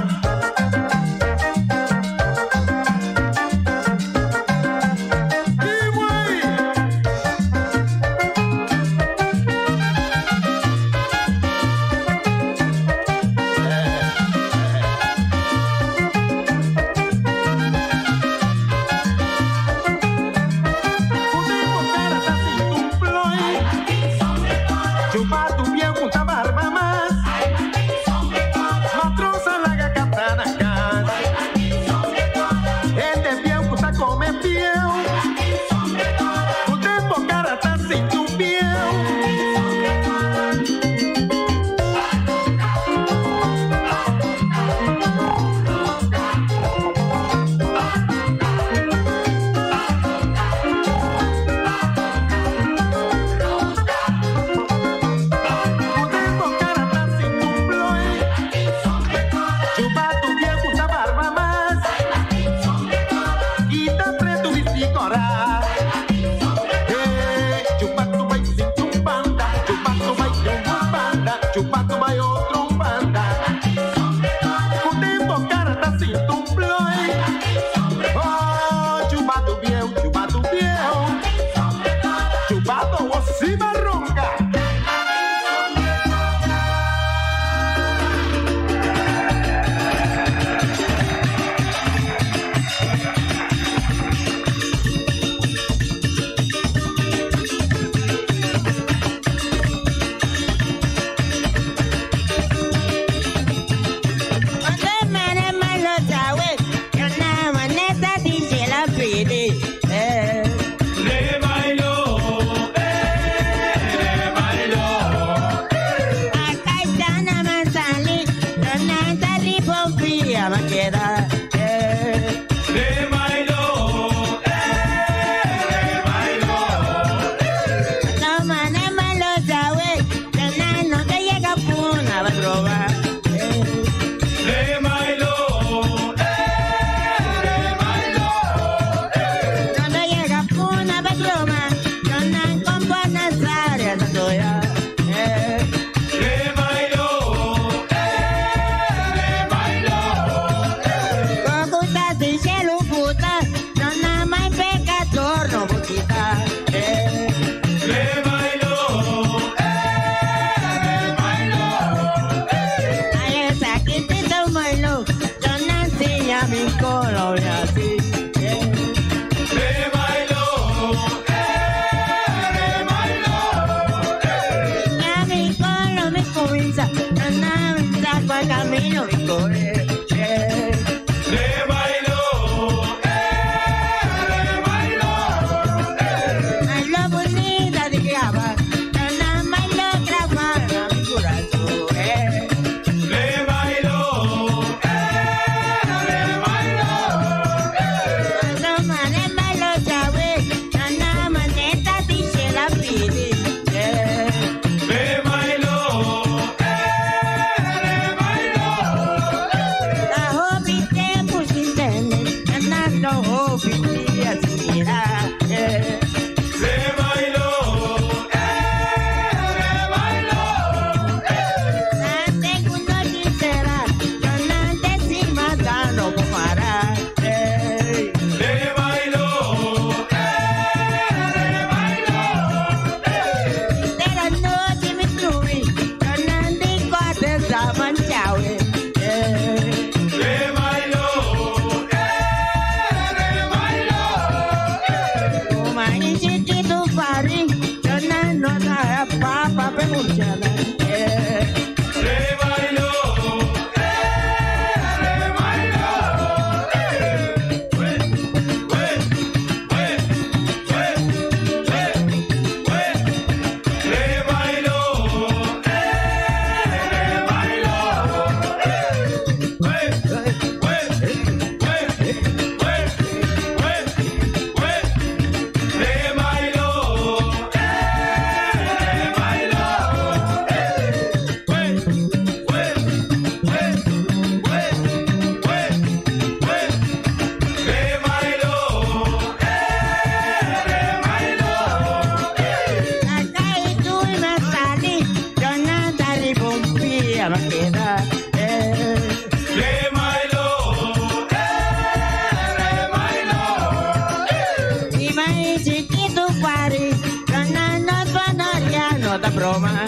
[SPEAKER 9] broma.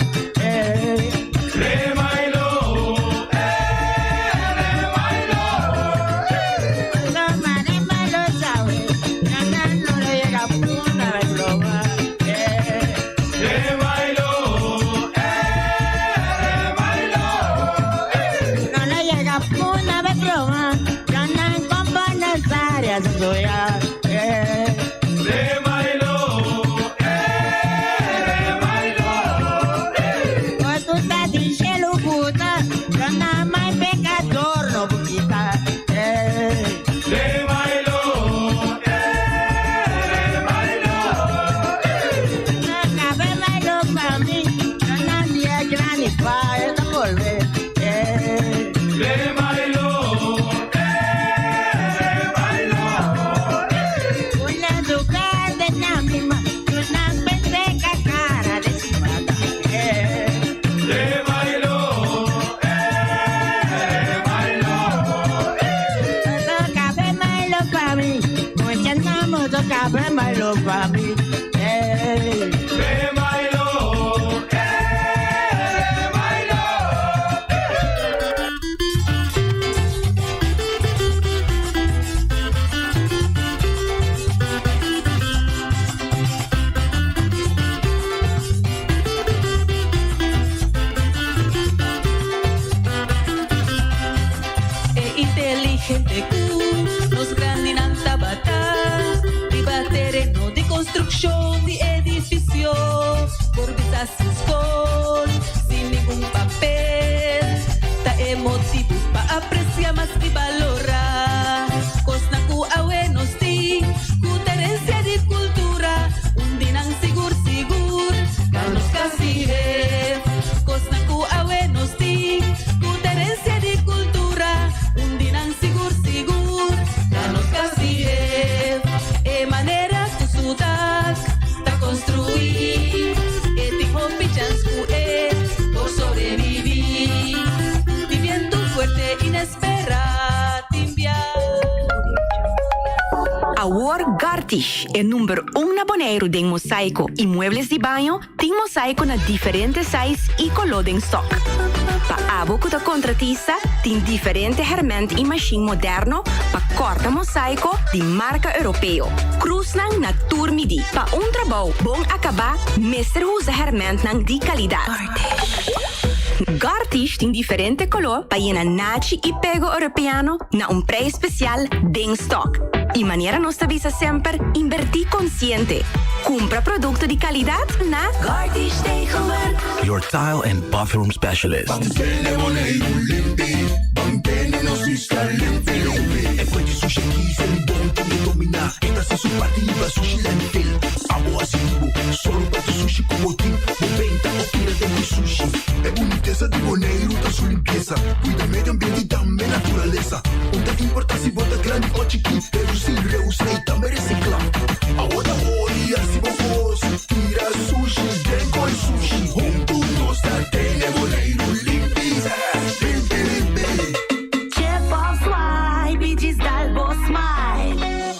[SPEAKER 10] E inteligente ku nos grandinan tabata riba tereno di konstrukshon di edifisio por bisa sin skol, sin ningun papel. Ta e motibu pa apresia mas i balorá kosnan ku awe nos tin ku ta herensia di kultura. Un di nan sigur sigur ta nos kasi hef. Kosnan ku awe nos tin ku ta herensia di kultura. Un di nan sigur sigur ta nos kasi hef. E manera ku su dak ta konstruí e tin hopi chans ku e por sobreviví di bientu fuerte inesperá tin bia.
[SPEAKER 11] Awor Gartish, e number un na Boneiru den mosaiko i muebles di baño, tin mosaiko na diferente size i koló den stock. Pa abo ku ta kontratista, tin diferente hèrmènt i mashin moderno pa kòrta mosaiko di marka europeo. Krusnan na tur midí. Pa un trabou bon akabá mester usa hèrmèntnan di kalidat. Gartish tin diferente koló pa yena nachi i pego europeano na un prijs spesial den stock. I manera nos ta bisa semper, inbertí konsiente. Kumpra produkto di kalidat na Gartish Tegelwerk.
[SPEAKER 12] Your tile and bathroom specialist.
[SPEAKER 13] Chip of swipe i djis dal bo smile.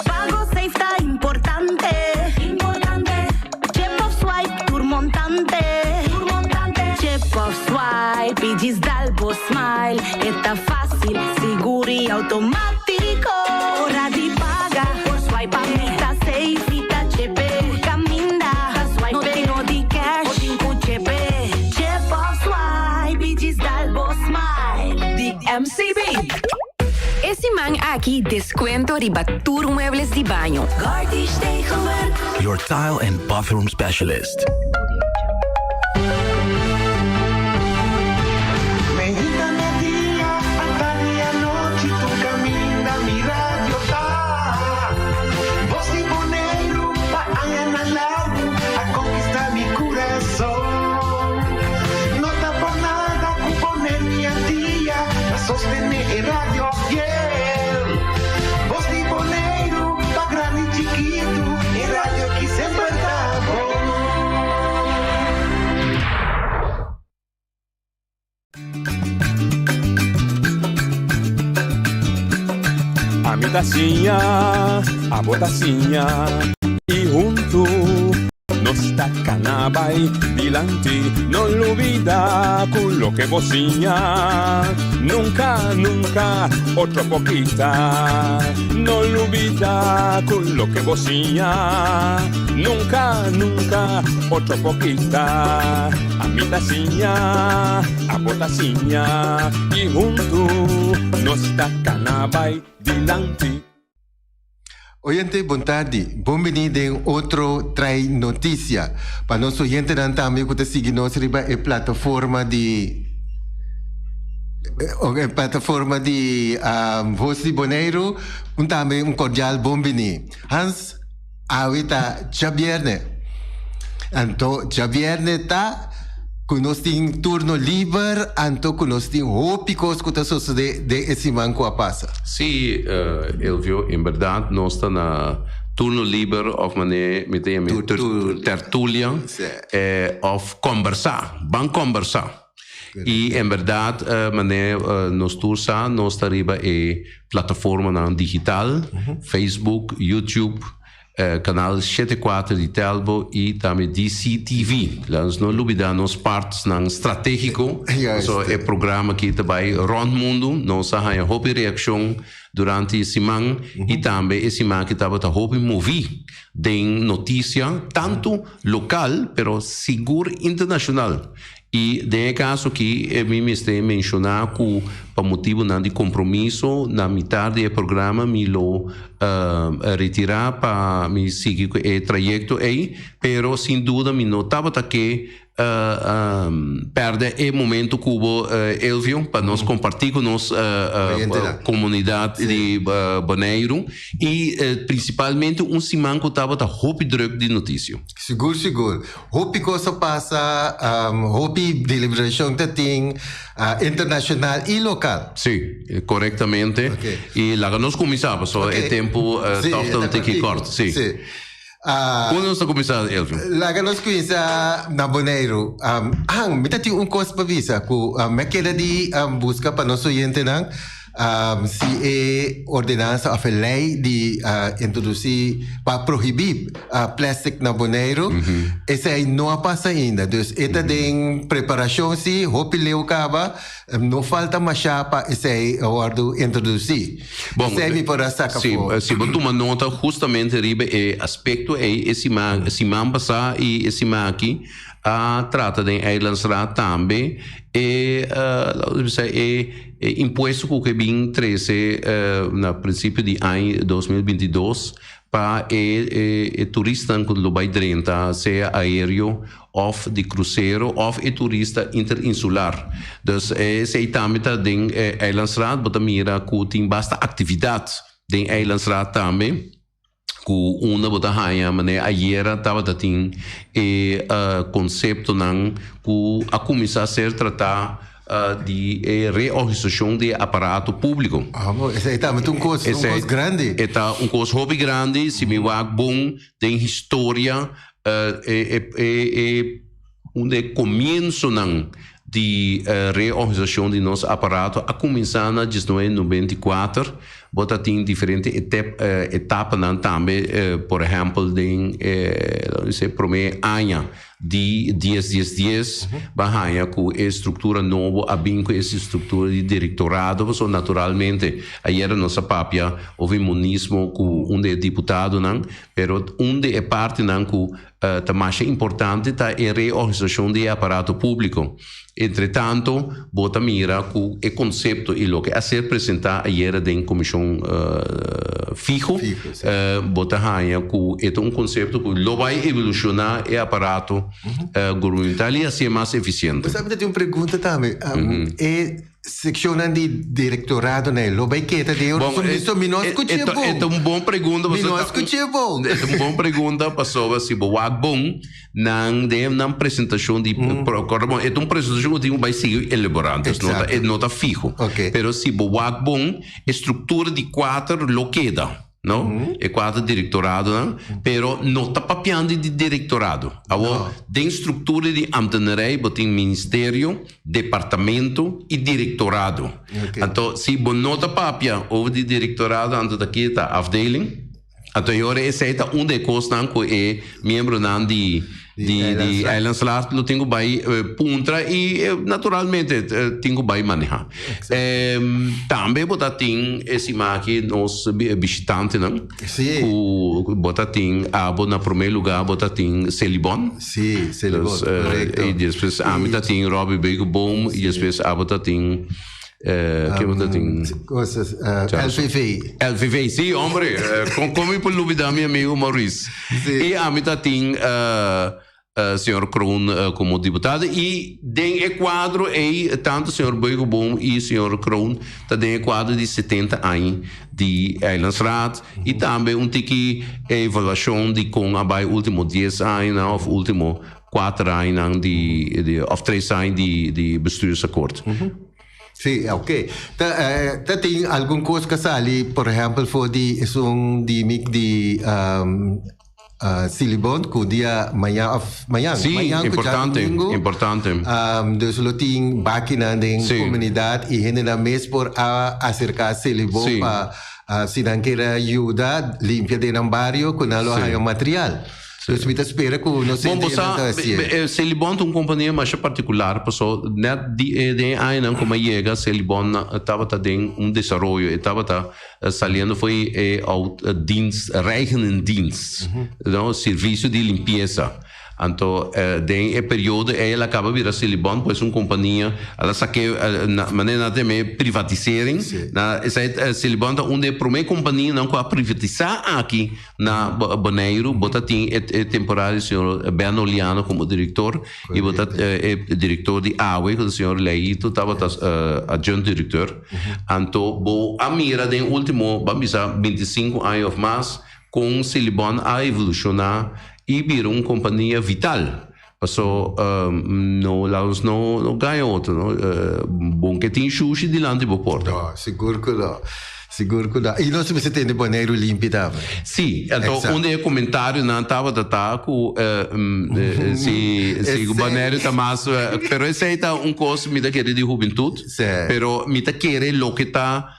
[SPEAKER 13] Pago safe ta importante. Importante. Chip of swipe tur montante. Tur montante. Chip of swipe i djis dal bo smile. E ta fácil, sigur i automátiko. Ora di paga por swipe pa mi ta safe i ta chepe. Tur kaminda ta swipe. No tin no di cash o tin ku chepe. Chip of swipe i djis dal bo smile.
[SPEAKER 11] Di MCB. E siman aki descuento riba tur muebles di baño.
[SPEAKER 13] Gartish Tegelwerk.
[SPEAKER 12] Your tile and bathroom specialist.
[SPEAKER 1] Meinta media, atardi anochi, tur kaminda mi radio ta. Bos di Boneiru pa añanan largu a konkistá mi kurason. No ta por nada ku Boneiru i Antia ta sostené e radio fiel. Bos di Boneiru pa grandi i chikitu, e radio ki semper ta bon.
[SPEAKER 14] Ami ta siña, abo ta siña, i huntu nos ta. ta kana bai dilanti. No lubida ku loke bo siña nunka, nunka otro por kita. No lubida ku loke bo siña nunka, nunka otro por kita. Ami ta siña, abo ta siña i huntu nos ta kana bai dilanti.
[SPEAKER 1] Oyente bon tardi, bon bini den otro Trae Noticia. Pa nos oyentenan tambe ku ta sigui nos riba e plataforma di e plataforma di Voz di Boneiru, un tambe un kordial bon bini. Hans, awe ta djabierne. Anto djabierne ta ku nos tin turno liber, anto ku nos tin hopi kos ku ta sosodé den e siman ku a pasa.
[SPEAKER 9] Sí, Elvio, en bèrdat nos ta na turno liber òf manera mi ta yama tertulia òf kòmbersá, ban kòmbersá. I en bèrdat manera nos tur sa nos ta riba e plataformanan digital, Facebook, YouTube, Kanal 74 di Telbo i tambe DCTV. Laat nos no lubida nos partnersnan strategico. So e programa aki ta bai rond mundu. Nos a haña hopi reaccion durante e siman i tambe e siman aki tabata hopi movi den noticia, tanto local pero sigur internacional. I den e kaso aki mi mester menshoná ku pa motibunan di kompromiso na mitar di e programa mi lo retirá pa mi sigui ku e trayekto ei, pero sin duda mi no tabata ke pèrdè e momento ku bo Elvio pa nos kompartí ku nos komunidat di Boneiru i prinsipalmente un siman ku tabata hopi drùk di notisia.
[SPEAKER 1] Sigur sigur. Hopi kos a pasa, hopi deliberashon ta tin, internashonal i lokal.
[SPEAKER 9] Sí, korektamente. I laga nos kuminsá, pasobra e tempu tòg ta un tiki kòrt. Sí. Unda nos ta kuminsá, Elvin?
[SPEAKER 1] Laga nos kuminsá na Boneiru. Han, mi ta tin un kos pa bisa ku mi a keda di buska pa nos oyentenan. Si e ordenansa of e lei di introdusí pa prohibí plastic na Boneiru, esei no a pasa ainda. Dus e ta den preparashon si, hopi leu kaba, no falta mashá pa esei wòrdu introdusí. Esei mi por a saka
[SPEAKER 9] for. Si bo tuma nota hustamente riba e aspekto ei e siman pasá i e siman aki a trata den Eilandsraad tambe e laten we bisa e E impuesto ku ke bin trese na prinsipio di aña 2022 pa e e turistanan ku lo bai drenta sea aereo òf di krusero òf e turista interinsular. Dus esei tambe ta den Eilandsraad bo ta mira ku tin basta aktividat den Eilandsraad tambe. Ku unda bo ta haña manera ayera tabata tin e konseptonan ku a kuminsá ser tratá di e reorganisashon di e aparato públiko.
[SPEAKER 1] Abo, esei tambe ta un kos, un kos grandi.
[SPEAKER 9] E ta un kos hopi grandi, si mi wak bon den historia e e unda e komiensonan di reorganisashon di nos aparato a kuminsá na 1994. Bo ta tin diferente etapanan tambe, por ehèmpel den e promé aña di dies dies dies bo a haña ku e struktura nobo a bin ku e struktura di direktorado, pasobra naturalmente ayera nos a papia over monismo ku un di e diputadonan, pero un di e partinan ku Ta masha importante ta e reorganisacion di e aparato publico. Entre tanto, bo ta mira cu e concepto y loke a ser presenta ayera den comision fiho, bo ta haya cu e ta un concepto cu lo bay evoluciona e aparato gubernamental y haci'e mas eficiente.
[SPEAKER 1] Bo sabi ta tin un pregunta tambe. E Seccionnan di directorado na e lo bay keda den
[SPEAKER 9] Bon,
[SPEAKER 1] e, so mi no a scuché
[SPEAKER 9] e,
[SPEAKER 1] bon.
[SPEAKER 9] E ta un bon pregunta.
[SPEAKER 1] Mi no a scuché bon.
[SPEAKER 9] E ta un bon pregunta pasobra si bo wak bon nan den nan presentacion di mm. Corda bon, e ta un presentacion ku tin ku bay sigui elaborando. Dus no ta, e no ta fiho.
[SPEAKER 1] Okay.
[SPEAKER 9] Pero si bo wak bon, e structura di kuater lo keda. No? E kuater direktoradonan, pero no ta papiando di direktorado. Awor, den struktura di ambtenarai bo tin ministerio, departamento i direktorado. Anto, si bo no ta papia over di direktorado, anto ta keda ta afdeling. Anto e ora esei ta un di e kosnan ku e miembronan di. Di di Eilandsraad lo tin ku bai puntra i naturalmente tin ku bai maneha. Tambe bo ta tin e siman aki nos bishitantenan ku bo ta tin abo na prome luga bo ta tin Selibon.
[SPEAKER 15] Si, Selibon, korekto.
[SPEAKER 9] I despues ami ta tin Robby Beukeboom i despues abo ta tin Ke bo ta tin?
[SPEAKER 15] Cosas, LVV.
[SPEAKER 9] LVV, sí, hombre. Con mi por lubida mi amigo Maurice?
[SPEAKER 15] Sí.
[SPEAKER 9] Y ami ta tin señor Kroon como diputado. Y den e cuadro ey, tanto señor Beukeboom y señor Kroon ta den e cuadro di 70 aña di Eilandsraad. Y tambe un tiki evaluacion di con a bay ultimo 10 añanan of ultimo Kuater añanan di of tres aña di bestuursakkoord.
[SPEAKER 15] Sí, oké. Ta ta tin algun kos ku a sali, por ehèmpel for di esun di mi di Silibon ku dia mañan of mañan,
[SPEAKER 9] Sí,
[SPEAKER 15] mañan ku
[SPEAKER 9] importante,
[SPEAKER 15] djadumingu.
[SPEAKER 9] importante.
[SPEAKER 15] Dus lo tin bakinan den komunidat i hendenan mes por a aserká Silibon pa si nan kier a yuda limpia den nan bario ku nan lo haña material. Dus mi ta spera ku nos
[SPEAKER 9] Bon, bo
[SPEAKER 15] hende
[SPEAKER 9] sa,
[SPEAKER 15] ta hasié.
[SPEAKER 9] Selibon ta un kompania masha partikular, paso nèt di e den e añanan ku mi a yega Selibon tabata den un desaroyo, e tabata saliendo for e out dienst, reinigingsdienst, no, servisio di limpiesa. Anto den e periodo ei el a kaba bira Selibon, pues un kompania, el a sak'é manera nan ta yam'é privatisering, na esei Selibon ta un di e promé kompanianan ku a privatisá aki Na Boneiru bo ta tin e temporada di señor Ben Oliano como director y bo ta e director di awe cu ta señor Leito tabata adjunct director. Anto bo a mira den ultimo ban bisa 25 aña of mas con Silibon a evoluciona y bira un compania vital. Paso no laga nos no gaña otro no. Bon ke tin shushi dilanti bo porta.
[SPEAKER 15] No, sigur ku no. Sigur ku no. I nos mester tene Boneiru limpi tambe.
[SPEAKER 9] Si, anto un di e komentarionan tabata ta ku si si Boneiru ta mas pero esei ta un kos mi ta kere di hubentut. Pero mi ta kere loke ta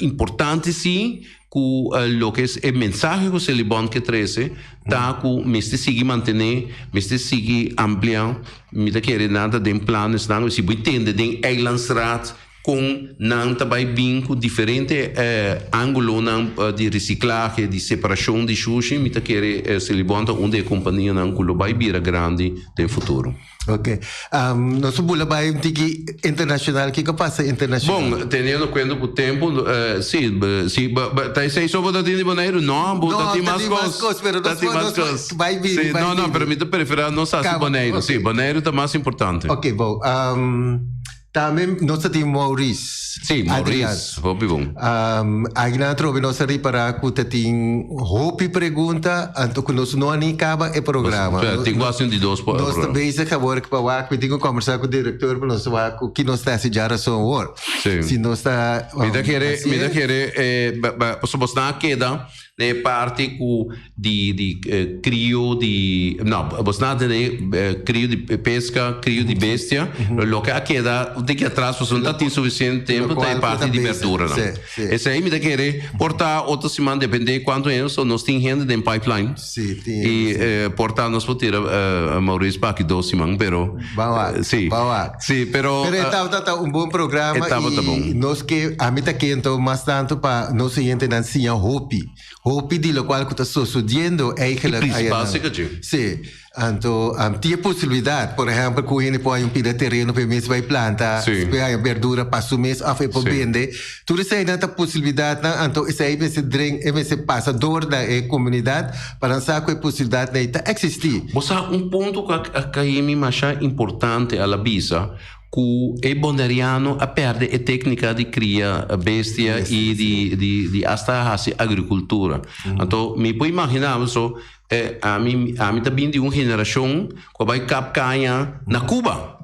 [SPEAKER 9] Importante si ku loke es e mensahe ku Selibon ke trese ta ku mester sigui mantené, mester sigui amplia. Mi ta kere nan ta den planesnan, si bo tende den Eilandsraad kon nan ta bai bin ku diferente angulonan di resiklahe, di separashon di shushi, mi ta kere Selibon ta un di e kompanianan ku lo bai bira grandi den futuro.
[SPEAKER 15] Ok. Um, nos bula bai un tiki internacional. Kiko pasa internacional?
[SPEAKER 9] Bon, teniendo cuenta cu tempo, eh, sí, sí, ta esei so bo ta tin di Boneiru? No, bo ta tin mas cos.
[SPEAKER 15] cos, pero
[SPEAKER 9] Ta tin mas cos.
[SPEAKER 15] Bai bini,
[SPEAKER 9] Sí,
[SPEAKER 15] bai
[SPEAKER 9] no, no,
[SPEAKER 15] bini.
[SPEAKER 9] pero mi ta prefera nos haci
[SPEAKER 15] Caba,
[SPEAKER 9] Boneiru.
[SPEAKER 15] ok.
[SPEAKER 9] Sí, Boneiru ta mas importante.
[SPEAKER 15] Ok, bon. Um, Tambe nos ta tin Maurice.
[SPEAKER 9] Sí, Maurice, hopi bon.
[SPEAKER 15] Um, Aguinan atrobe nos a ripará ku ta tin hopi pregunta, anto ku nos no a ni kaba e programa.
[SPEAKER 9] Nos, tin ku hasi un di dos
[SPEAKER 15] Nos ta bezig awor pa wak, mi tin ku kombersá ku direktor pa nos wak ku ki nos ta hasi djarason awor.
[SPEAKER 9] Sí.
[SPEAKER 15] Si nos ta
[SPEAKER 9] Mi ta kere, mi ta kere, eh, pasobra bosnan a keda na e parti ku di di krio di no bos nan a tene krio di peska krio di bestia loke a keda un tiki atras pasobra no ta tin sufisiente tempo ta e parti di berduranan esei mi ta kere por ta otro siman depende kuantu hende pasobra nos tin hende den pipeline i por ta nos por tira Maurice pa aki dos siman pero si si pero
[SPEAKER 15] Pero e tabata ta un bon programa i nos ke ami ta kento mas tantu pa nos oyentenan siña hopi. Hopi di locual cu ta sosodiendo eigenlijk
[SPEAKER 9] E principal
[SPEAKER 15] ayanan.
[SPEAKER 9] seca dje.
[SPEAKER 15] Sí. Anto, tin e posibilidad, por ehempel, cu hende por haya un pida tereno pa e mes bay planta, por haya berdura pa su mes of e por bende. Tur eseinan ta posibilidadnan, anto esei mester dren, e mester pasa door na e comunidad pa nan sa cu e posibilidadnan ei ta existi.
[SPEAKER 9] Bo sa un punto cu a cae mi masha importante a la bisa, Ku e boneriano a pèrdè e téknika di kria bestia i di di di asta hasi agrikultura. Anto mi por imaginá bo so ami ami ta bin di un generashon ku a bai kap kaña na Cuba.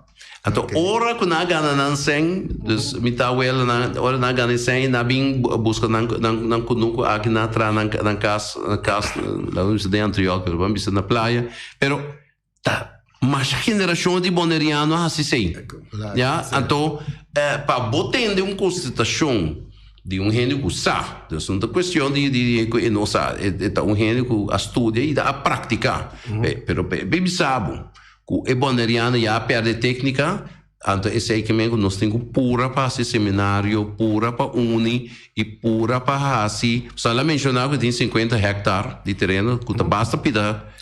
[SPEAKER 9] Anto ora ku nan a gana nan sèn, dus mi ta awelanan ora nan a gana e sèn i nan a bin buska nan nan nan kunuku aki nan a traha nan nan kas kas laga bisa den Antriol pero ban bisa na playa pero Ta masha generashon di boneriano a hasi esei. Ya, anto pa bo tende un konstatashon. Di un hende ku sa. Dus no ta kuestion di di ku e no sa. E ta un hende ku a studia i a praktiká. Pero pa e bisa bo ku e boneriano ya a pèrdè téknika, anto esei ke men ku nos tin ku pura pa hasi seminario, pura pa uni i pura pa hasi. Sal a menshoná ku tin sinkuenta hèktar di tereno ku ta basta pida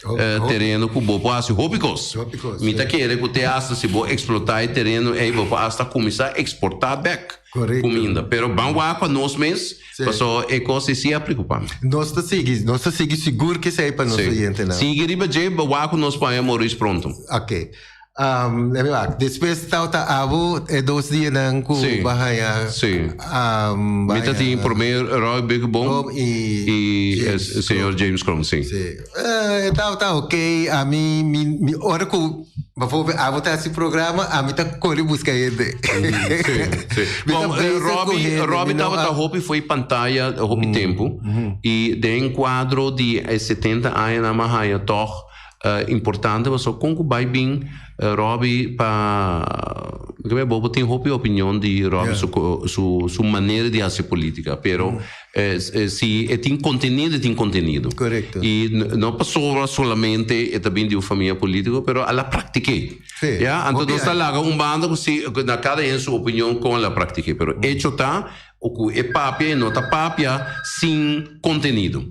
[SPEAKER 9] tereno ku bo por hasi hopi kos. Mi ta kere ku te asta si bo eksplotá e tereno ei bo por asta kuminsá eksportá bèk. Kuminda. Pero ban wak pa nos mes, paso e kos ei si a preocupa mi.
[SPEAKER 15] Nos ta sigui, nos ta sigui sigur ke esei pa nos oyentenan.
[SPEAKER 9] Sigui riba dje, wak ku nos paña Maurice pronto.
[SPEAKER 15] Ok. Let me wak. Despues tawata abo e dos dianan ku bo a haña.
[SPEAKER 9] Si. Mi ta tin prome Roy Beukeboom i señor James Kroon, si.
[SPEAKER 15] Si. E tawata ok. Ami, mi, ora ku. Bijvoorbeeld, abo ta hasi programa, ami ta kore buska hende.
[SPEAKER 9] Sí, sí. Mi ta Bon, bezig ku Robbie, hende, mi Robbie no tabata a- hopi fo'i pantaya hopi tempu. I den kuadro di e 70 añanan m'a haña tòg importante pasobra kon ku bai bin Robbie pa mi ke bo bo tin hopi opinion di Robbie su su su manera di hasi politica pero Si e tin kontenido, e tin kontenido.
[SPEAKER 15] Korekto.
[SPEAKER 9] I no pasobra solamente e ta bin di un famia polítiko, pero a la praktik'é.
[SPEAKER 15] Sí.
[SPEAKER 9] Ya, anto nos ta laga un banda ku si, na kada hende su opinion kon a la praktik'é. Pero echo ta ku e papia e no ta papia sin kontenido.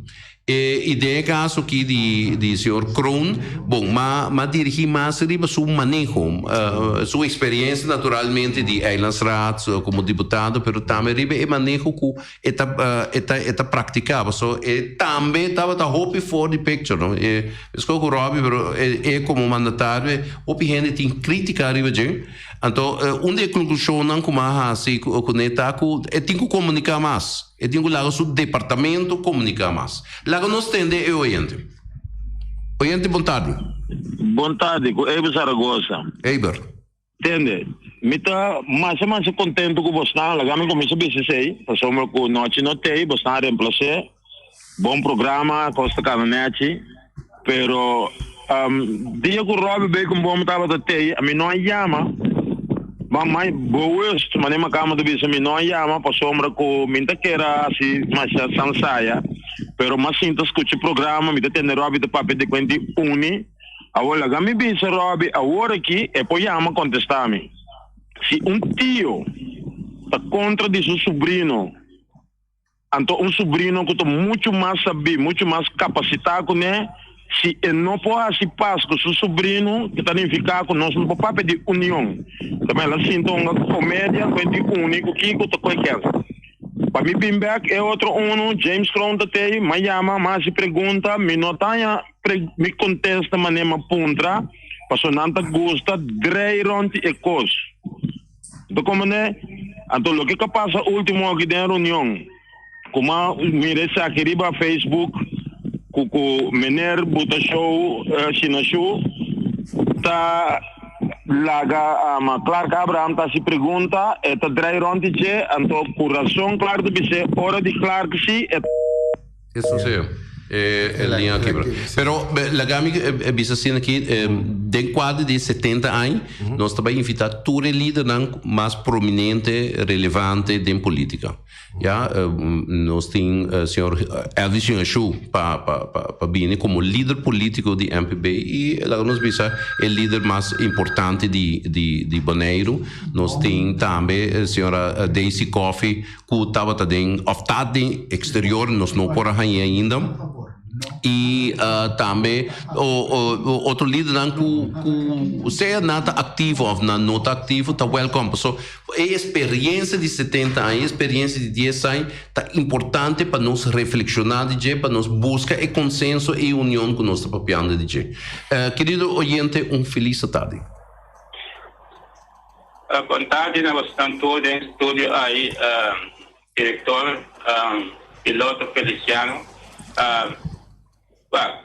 [SPEAKER 9] E i den e kaso aki di di señor Kroon, bon, m'a m'a dirigí mas riba su maneho, su eksperiencia naturalmente di Eilandsraad komo diputado, pero tambe riba e maneho ku e ta e ta e ta praktiká, pasobra e tambe tabata hopi for di picture, no. E meskos ku Robbie, pero e e komo mandatario hopi hende tin krítika riba dje. Anto un di e konklushonnan ku m'a hasi kuné ta ku e tin ku komuniká mas. E tin ku laga su departamento komuniká mas. Laga nos tende e oyente. Oyente bon tardi.
[SPEAKER 5] Bon tardi ku Eber Zaragoza.
[SPEAKER 9] Eber.
[SPEAKER 5] Tende, mi ta masha masha kontento ku bosnan. Laga mi kuminsha bisa esei, pasobra ku nochi no tei, bosnan a remplas'é. Bon programa, kos ta kana nèchi. Pero dia ku Robbie Bekenboom tabata tei, ami no a yama. Ma mai bewust, manera mi kama ta bisa, mi no a yama pasobra ku mi ta kere hasi masha sansaya. Pero mi a sinta skucha programa, mi ta tende Robbie ta papia di kuenti uni. Awor laga mi bisa Robbie awor aki e por yama kontestá mi. Si un tio ta kontra di su subrino. Anto un subrino ku ta muchu mas sabí, muchu mas kapasitá kuné, si e no por hasi pas ku su subrino, ke ta nifiká ku nos no por papia di union. Ta el a sinta hunga komedia ku e di uni ku kiko ta koe kèns. Pa mi bin bèk e otro unu, James Kroon ta tei, m'a yama, m'a hasi pregunta, mi no ta haña mi kontesta manera m'a puntra, pasobra nan ta gusta drei rònt di e kos. Bo komprende? Anto loke ka pasa ultimo aki den reunion, kuma mira esaki riba Facebook ku ku meneer buta show Shinashu ta laga ama Clark Abraham ta hasi pregunta, e ta drai rond di dje, anto ku rason Clark ta bis'é ora di Clark si e.
[SPEAKER 9] Eso sí. E liña a kibra. Pero laga mi bisa asina aki, den kuadro di 70 aña, nos ta bai invitá tur e lidernan mas prominente, relevante den polítika. Ya, nos tin señor Elvis Shingashu pa pa pa bini komo lider polítiko di MPB i laga nos bisa e lider mas importante di di di Boneiru. Nos tin tambe señora Daisy Coffie ku tabata den òf ta den eksterior nos no por a hañ'é ainda i tambe otro lidernan ku ku sea nan ta aktivo òf nan no ta aktivo ta wèlkòm pasobra e eksperiensia di setenta aña e eksperiensia di dies aña ta importante pa nos reflekshoná di dje pa nos buska e konsenso i union ku nos ta papiando di dje kerido oyente un felis atardi.
[SPEAKER 16] Bon tardi na bosnan tur den studio ahi, director piloto Feliciano.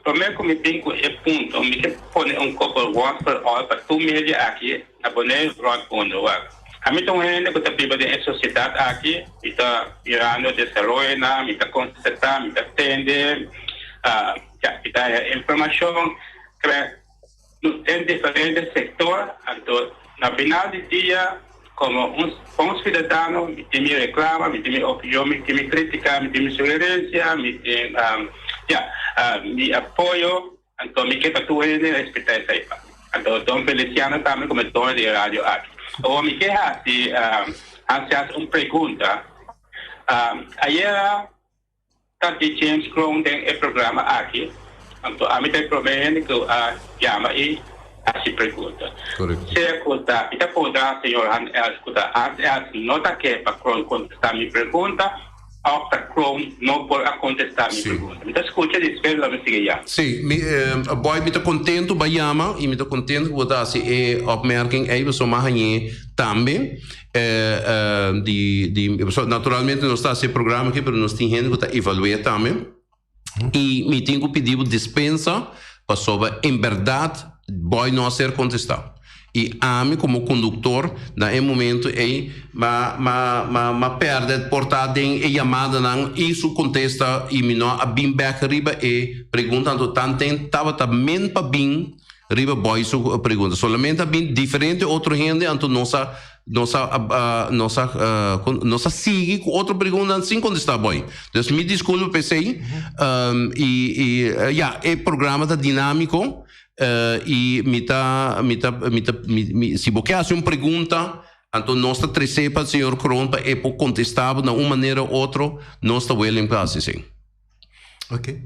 [SPEAKER 16] Prome ku mi bin ku e punto mi ke pone un kopo once for all pa tur media aki na Bonaire rònt mundu. Wak, ami ta un hende ku ta biba den e sosiedat aki, mi ta mirando desaroyonan, mi ta konstatá, mi ta tende, ya, mi ta haña informashon. Den diferente sector, anto na final di dia. Komo un bon siudadano mi tin mi reklama, mi tin mi opinion, mi tin mi kritika, mi tin mi sugerensia, mi tin ya mi apoyo, anto mi ke pa tur hende respetá esei. Anto Don Feliciano tambe komo e doño di e radio aki. Awor mi ke hasi hasi hasi un pregunta. Ayera ta di James Kroon den e programa aki, anto ami ta e prome hende ku a yama i hasi pregunta. Sea ku ta, mi ta puntra señor Hans Els ku ta Hans Els no ta ke pa Kroon kontestá mi pregunta òf ta Kroon no por a kontestá mi pregunta. Mi ta skucha despues lo mi sigui yama.
[SPEAKER 9] Sí, mi, Boy, mi ta kontentu bo a yama i mi ta kontentu ku bo ta hasi e opmerking ei pasobra mi a hañ'é tambe. Di di naturalmente nos ta hasi e programa aki pero nos tin hende ku ta evalu'é tambe i mi tin ku pidi bo dispensa pasobra en bèrdat Boy no a ser kontestá i ami komo konduktor na e momento ei m'a m'a m'a m'a pèrdè por ta den e yamadanan i su kontesta i mi no a bin bèk riba e pregunta anto tanten tabata men pa bin Riba Boy su pregunta. Solamente a bin diferente otro hende, anto nos a nos a nos a nos a sigui cu otro preguntanan sin contesta Boy. Dus mi disculpa p'esey. Y y ya, e programa ta dinamico y mi ta mi ta mi ta mi si bo ke haci un pregunta anto nos ta trece pa señor Kroon pa e por contesta bo na un manera u otro, nos ta willing pa haci esey.
[SPEAKER 15] Ok.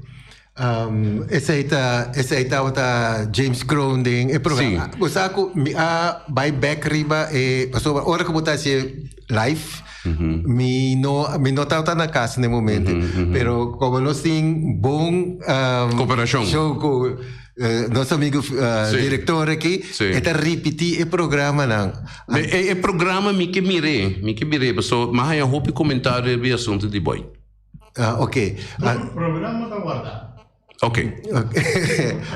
[SPEAKER 15] Um, esei ta, esei tabata James Kroon den e programa. Sí. Bo sa ku mi a bai back riba e, pasobra ora ku bo ta hasi live, mm -hmm. mi no mi no tabata na kas na e momento. Mm -hmm. Pero como nos tin bon um,
[SPEAKER 9] cooperacion.
[SPEAKER 15] Show ku uh, nos amigo uh, sí. director aki, sí. e ta ripiti e programanan.
[SPEAKER 9] E, e programa mi ke mire, mi ke mire, paso mi a haña hopi comentario riba e asunto di boy.
[SPEAKER 15] Ah, ok.
[SPEAKER 3] Ah, programa ta guarda.
[SPEAKER 9] Ok.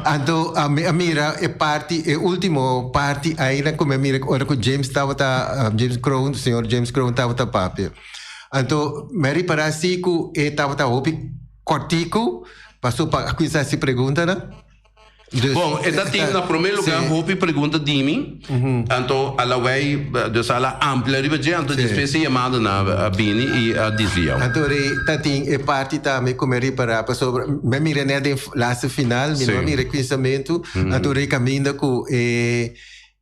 [SPEAKER 15] Anto a mi a mira e parti, e ultimo parti aina ku mi a mira ora ku James tabata, um, James Kroon, señor James Kroon tabata papia. Anto mi a ripará si ku e tabata hopi kòrtiku paso pa a kuminsá hasi preguntanan.
[SPEAKER 9] Dus, Bon, e ta tin na prome lugar sí. hopi pregunta di mi, anto a la wei, dus a la amplia riba dje, anto despues e yamada na a bini i a desvia.
[SPEAKER 15] Anto rei ta tin e parti tambe ku mi a ripará pasobra mi a mira net den laatste final, mi no a mira e kuinsamentu, anto rei kaminda ku e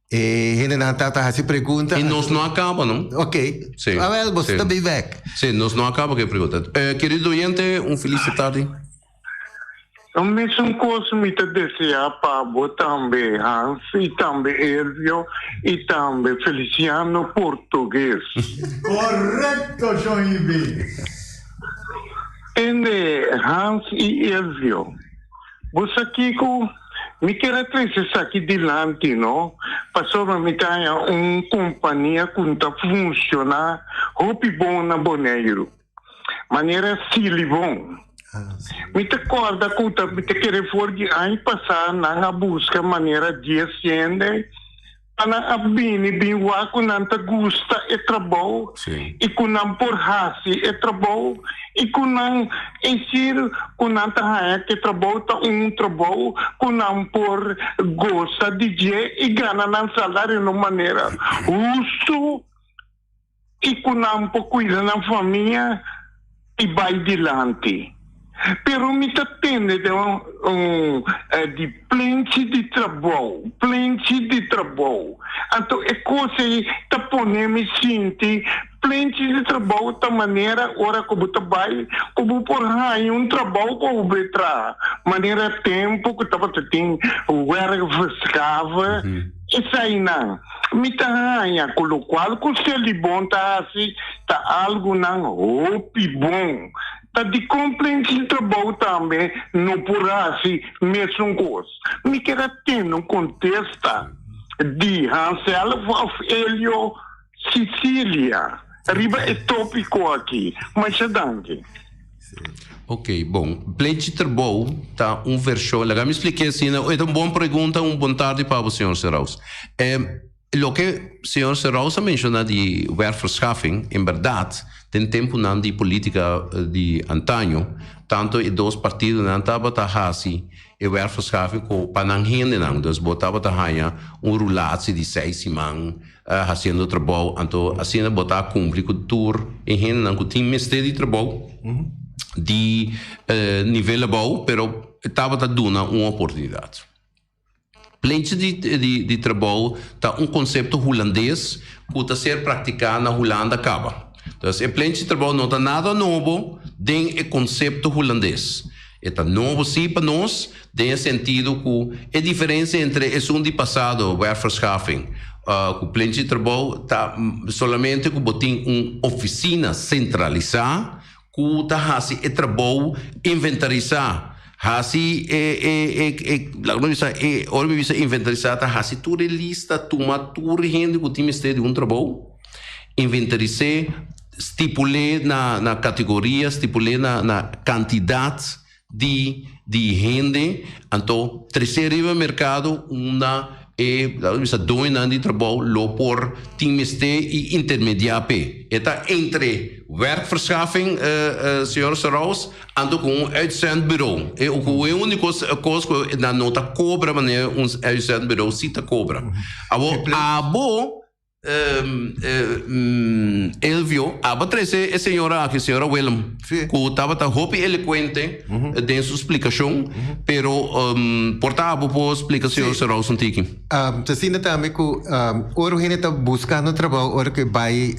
[SPEAKER 15] e hendenan ta ta hasi pregunta.
[SPEAKER 9] I nos no a kaba, no?
[SPEAKER 15] Ok.
[SPEAKER 9] Sí.
[SPEAKER 15] Awel, boso ta bin bek.
[SPEAKER 9] Sí, nos no a kaba ku e pregunta. Kerido oyente, un felis tardi.
[SPEAKER 7] E mesun kos mi ta deseá pa bo tambe, Hans, i tambe Elvio, i tambe Feliciano Portugues.
[SPEAKER 3] Korekto, Shon Ibi.
[SPEAKER 7] Tende, Hans i Elvio, bo sa kiko? Mi kier a trese esaki dilanti, no, pasobra mi ta haña un kompania ku ta funshoná hopi bon na Boneiru. Manera Silibon. Mi ta kòrda ku ta mi ta kere for di aña pasá nan a buska manera dies hende pa nan a bini bin wak ku nan ta gusta e trabou i ku nan por hasi e trabou i ku nan esir ku nan ta haña ku e trabou ta un trabou ku nan por gosa di dje i gana nan salario na un manera hustu. i ku nan por kuida nan famia i bai dilanti. Pero mi ta tende den un di plenchi di trabou, plenchi di trabou. Anto e kos ei ta pone mi sinti plenchi di trabou ta manera ora ku bo ta bai ku bo por haña un trabou pa bo bai traha. Manera tempu ku tabata tin werkverschaffer, eseinan. Mi ta haña ku lokual ku Selibon ta hasi ta algunan hopi bon. Ta dikon plenchi trabou tambe no por hasi mesun kos? Mi kier a tende un kontesta di Hanself òf Elio Cicilia riba e tópiko aki. Masha danki.
[SPEAKER 9] Ok, bon. Plenchi trabou ta un vershon. Laga mi splik'é asina. E ta un bon pregunta, un bon tardi pa bo, señor Serraus. E loke señor Serraus a menshoná di werkverschaffing, en bèrdat, den tempunan di polítika di antaño, tantu e dos partidonan tabata hasi. e werkverschaffing ku pa nan hendenan. Dus bo tabata haña un rulatie di seis siman hasiendo trabou, anto asina bo ta kumpli ku tur e hendenan ku tin mester di trabou di nivel abou, pero tabata duna un oportunidat. Pleintje di di trabou ta un konsepto hulandes ku ta ser praktiká na Hulanda kaba. Dus e pleintje di trabou no ta nada nobo den e konsepto hulandes. E ta nobo sí pa nos den e sentido ku e diferensia entre esun di pasado, werkverschaffing, ku pleintje di trabou ta solamente ku bo tin un ofisina sentralisá Ku ta hasi e trabou inventarisá, hasi e e e e laga nos bisa e ora mi bisa inventarisá ta hasi tur e lista, tuma tur hende ku tin mester di un trabou, inventaris'é, stipul'é na na kategoria, stipul'é na na kantidat di di hende, anto tres'é riba merkado unda e laga nos bisa doñonan di trabou lo por tin mester i intermediá p'e. E ta entre werkverschaffing, señor Saraus, anto ku un uitzendbureau. E ku e úniko kos ku nan no ta kobra manera un uitzendbureau si ta kobra. Awor abo Elvio, abo trese e señora aki, señora Willem, ku tabata hopi elokuente den su splikashon, pero por ta abo por splika señor Saraus un tiki?
[SPEAKER 15] Ta asina tambe ku ora un hende ta buskando trabou, ora ku e bai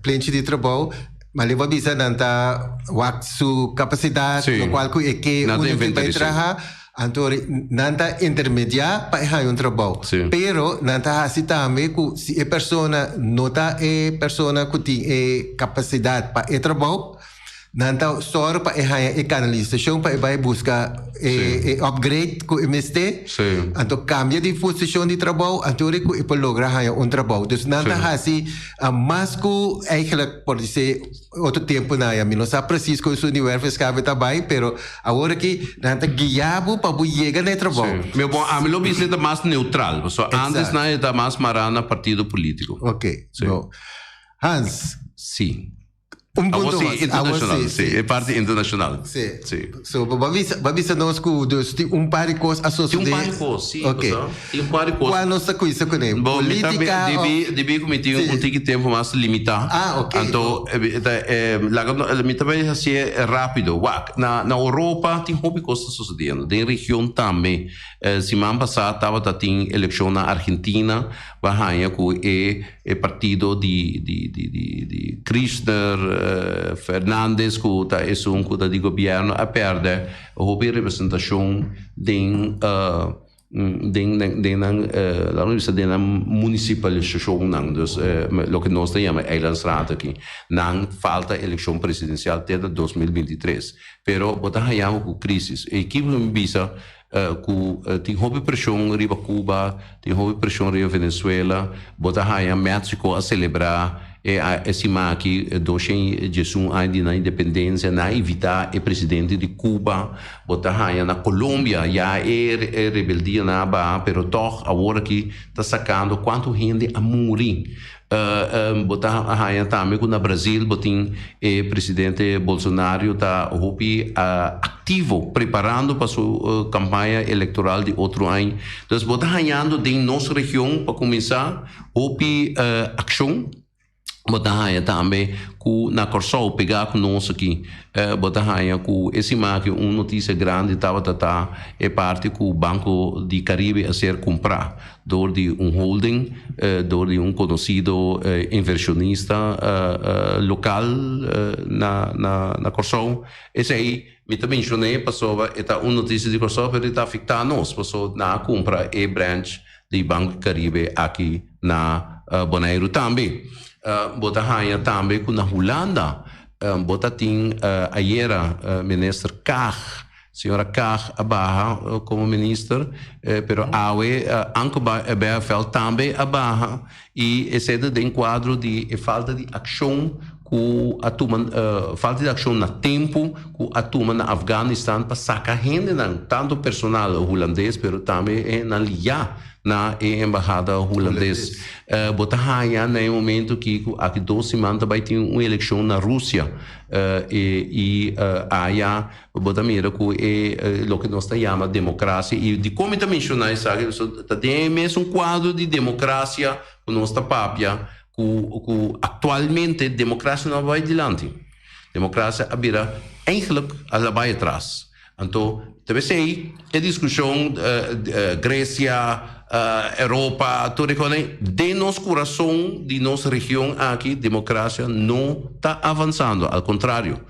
[SPEAKER 15] plenchi di trabou, mali bo a bisa nan ta wak su kapasidat, lokual ku e ke unda ku e bai traha. Anto nan ta intermediá pa e haña un trabou. Pero nan ta hasi tambe ku si e persona no ta e persona ku tin e kapasidat pa e trabou, nan ta sòru pa e haña e kanalisashon pa e bai buska e upgrade ku e mester. Anto kambia di posishon di trabou anto ora ku e por logra haña un trabou. Dus nan ta hasi mas ku eigenlijk por dise Otro tempu nan ya mi no sa precies con su nivel fiscal ta bay, pero awor aki nan ta guia bo pa bo yega na e trabou.
[SPEAKER 9] Sí. Mi bon, ami lo bisa e ta mas neutral, pasobra antes nan e ta mas mará na partido político.
[SPEAKER 15] Ok,
[SPEAKER 9] Sí.
[SPEAKER 15] bon. Hans.
[SPEAKER 9] Sí.
[SPEAKER 15] Un
[SPEAKER 9] Awor
[SPEAKER 15] punto
[SPEAKER 9] sí,
[SPEAKER 15] mas. Awor
[SPEAKER 9] internacional,
[SPEAKER 15] sí,
[SPEAKER 9] sí,
[SPEAKER 15] sí.
[SPEAKER 9] e parti internacional.
[SPEAKER 15] Sí.
[SPEAKER 9] Sí.
[SPEAKER 15] So, bo a bisa, bo a bisa nos ku dus tin un par di kos a
[SPEAKER 9] Tin un
[SPEAKER 15] sosodé.
[SPEAKER 9] par di kos, sí,
[SPEAKER 15] Ok.
[SPEAKER 9] pasobra tin un par di kos.
[SPEAKER 15] Kua nos ta kuisa kuné?
[SPEAKER 9] Bo, mi ta
[SPEAKER 15] Polítika òf?
[SPEAKER 9] debí, debí ku mi tin
[SPEAKER 15] Sí.
[SPEAKER 9] un tiki tempu mas limitá.
[SPEAKER 15] Ah, ok.
[SPEAKER 9] Anto, e ta, e, laga no, mi ta bai hasié rápido. Wak, na, na Europa tin hopi kos ta sosodiendo, den region tambe. Siman pasá tabata tin elekshon na Argentina, bo a haña ku e e partido di di di di di Kirchner, Fernandez ku ta esun ku ta di gobièrnu a pèrdè hopi representashon den den den nan laat me bisa den nan munisipalisashonnan, dus loke nos ta yama eilandsraad aki. Nan falta elekshon presidensial te na 2023. Pero bo ta haña ku krisis. E kiko mi bisa Ku tin hopi preshon riba Cuba, tin hopi preshon riba Venezuela. Bo ta haña Mexico a selebrá e e siman aki doshen i diesun aña di nan independensia, nan a invitá e presidente di Cuba. Bo ta haña na Colombia ya e e rebeldianan a baha, pero tòg awor aki ta sakando kuantu hende a muri. Bo ta haña tambe ku na Brazil bo tin e presidente Bolsonario ta hopi aktivo preparando pa su kampaña elektoral di otro aña. Dus bo ta hañando den nos region pa kuminsá hopi akshon. Bo ta haña tambe ku na Kòrsou pegá ku nos aki bo ta haña ku e siman aki un notisia grandi tabata ta e parti ku Banko di Karibe a ser kumprá. Dor di un holding, dor di un konosido invershonista lokal na na Kòrsou. Esei mi ta menshon'é pasobra e ta un notisia di Kòrsou pero e ta afektá nos pasobra nan a kumpra e branch di Banco Caribe aki na Boneiru tambe. Bo ta haña tambe ku na Hulanda bo ta tin ayera minister Kaag Señora Kaag a baha como minister, pero awe Anko Bijleveld tambe a baha y esey ta den cuadro di e falta di accion. ku a tuma falta di akshon na tempu ku a tuma na Afganistan pa saka hendenan, tantu personal hulandes pero tambe hendenan liá na e embahada hulandes. Bo ta haña na e momento aki ku aki dos siman ta bai tin un elekshon na Rusia i aya bo ta mira ku e loke nos ta yama demokrasia i dikon mi ta menshoná esaki pasobra ta den e mesun kuadro di demokrasia ku nos ta papia ku ku aktualmente demokrasia no a bai dilanti. Demokrasia a bira eigenlijk a la bai atras. Anto ta p'esei e diskushon Grecia, Europa, tur e kosnan den nos kurason di nos region aki demokrasia no ta avansando, al kontrario.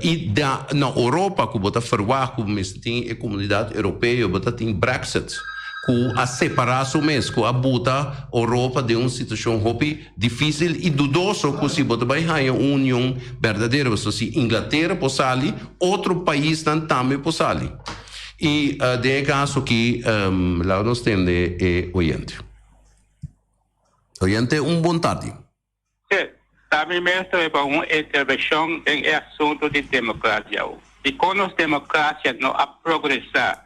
[SPEAKER 9] I na Europa ku bo ta ferwagt ku bo mester tin e komunidat europeo, bo ta tin Brexit ku a separá su mes, ku a buta Europa den un situashon hopi difísil i dudoso ku si bo ta bai haña un union berdadero. Pasobra si Inglatera por sali, otro paisnan tambe por sali. I den e kaso aki laga nos tende e oyente. Oyente un bon tardi.
[SPEAKER 16] Sí, ta mi mes ta pa un intervenshon den e asuntu di demokrasia. Dikon nos demokrasia no a progresá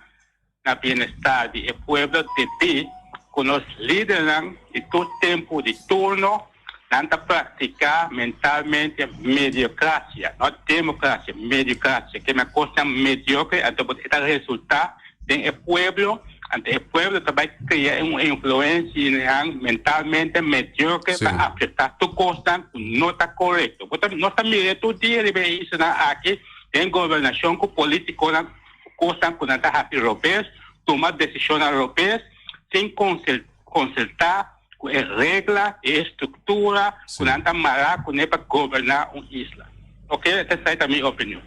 [SPEAKER 16] na bienestar di e pueblo debí ku nos lidernan di tur tempu di turno nan ta praktiká mentalmente mediokrasia, no demokrasia, mediokrasia, ke men kosnan mediokre anto e ta resultá den e pueblo, anto e pueblo ta bai kria un influensia mentalmente mediocre pa afecta tur cosnan cu no ta corecto. Bo ta, nos ta mira tur dia riba e islanan aki den gobernacion cu politiconan cu cosnan cu nan ta haci robes, tuma decisionnan robes sin consulta cu e regla, e estructura cu nan ta mara cune pa goberna un isla. Ok, esai ta mi opinion.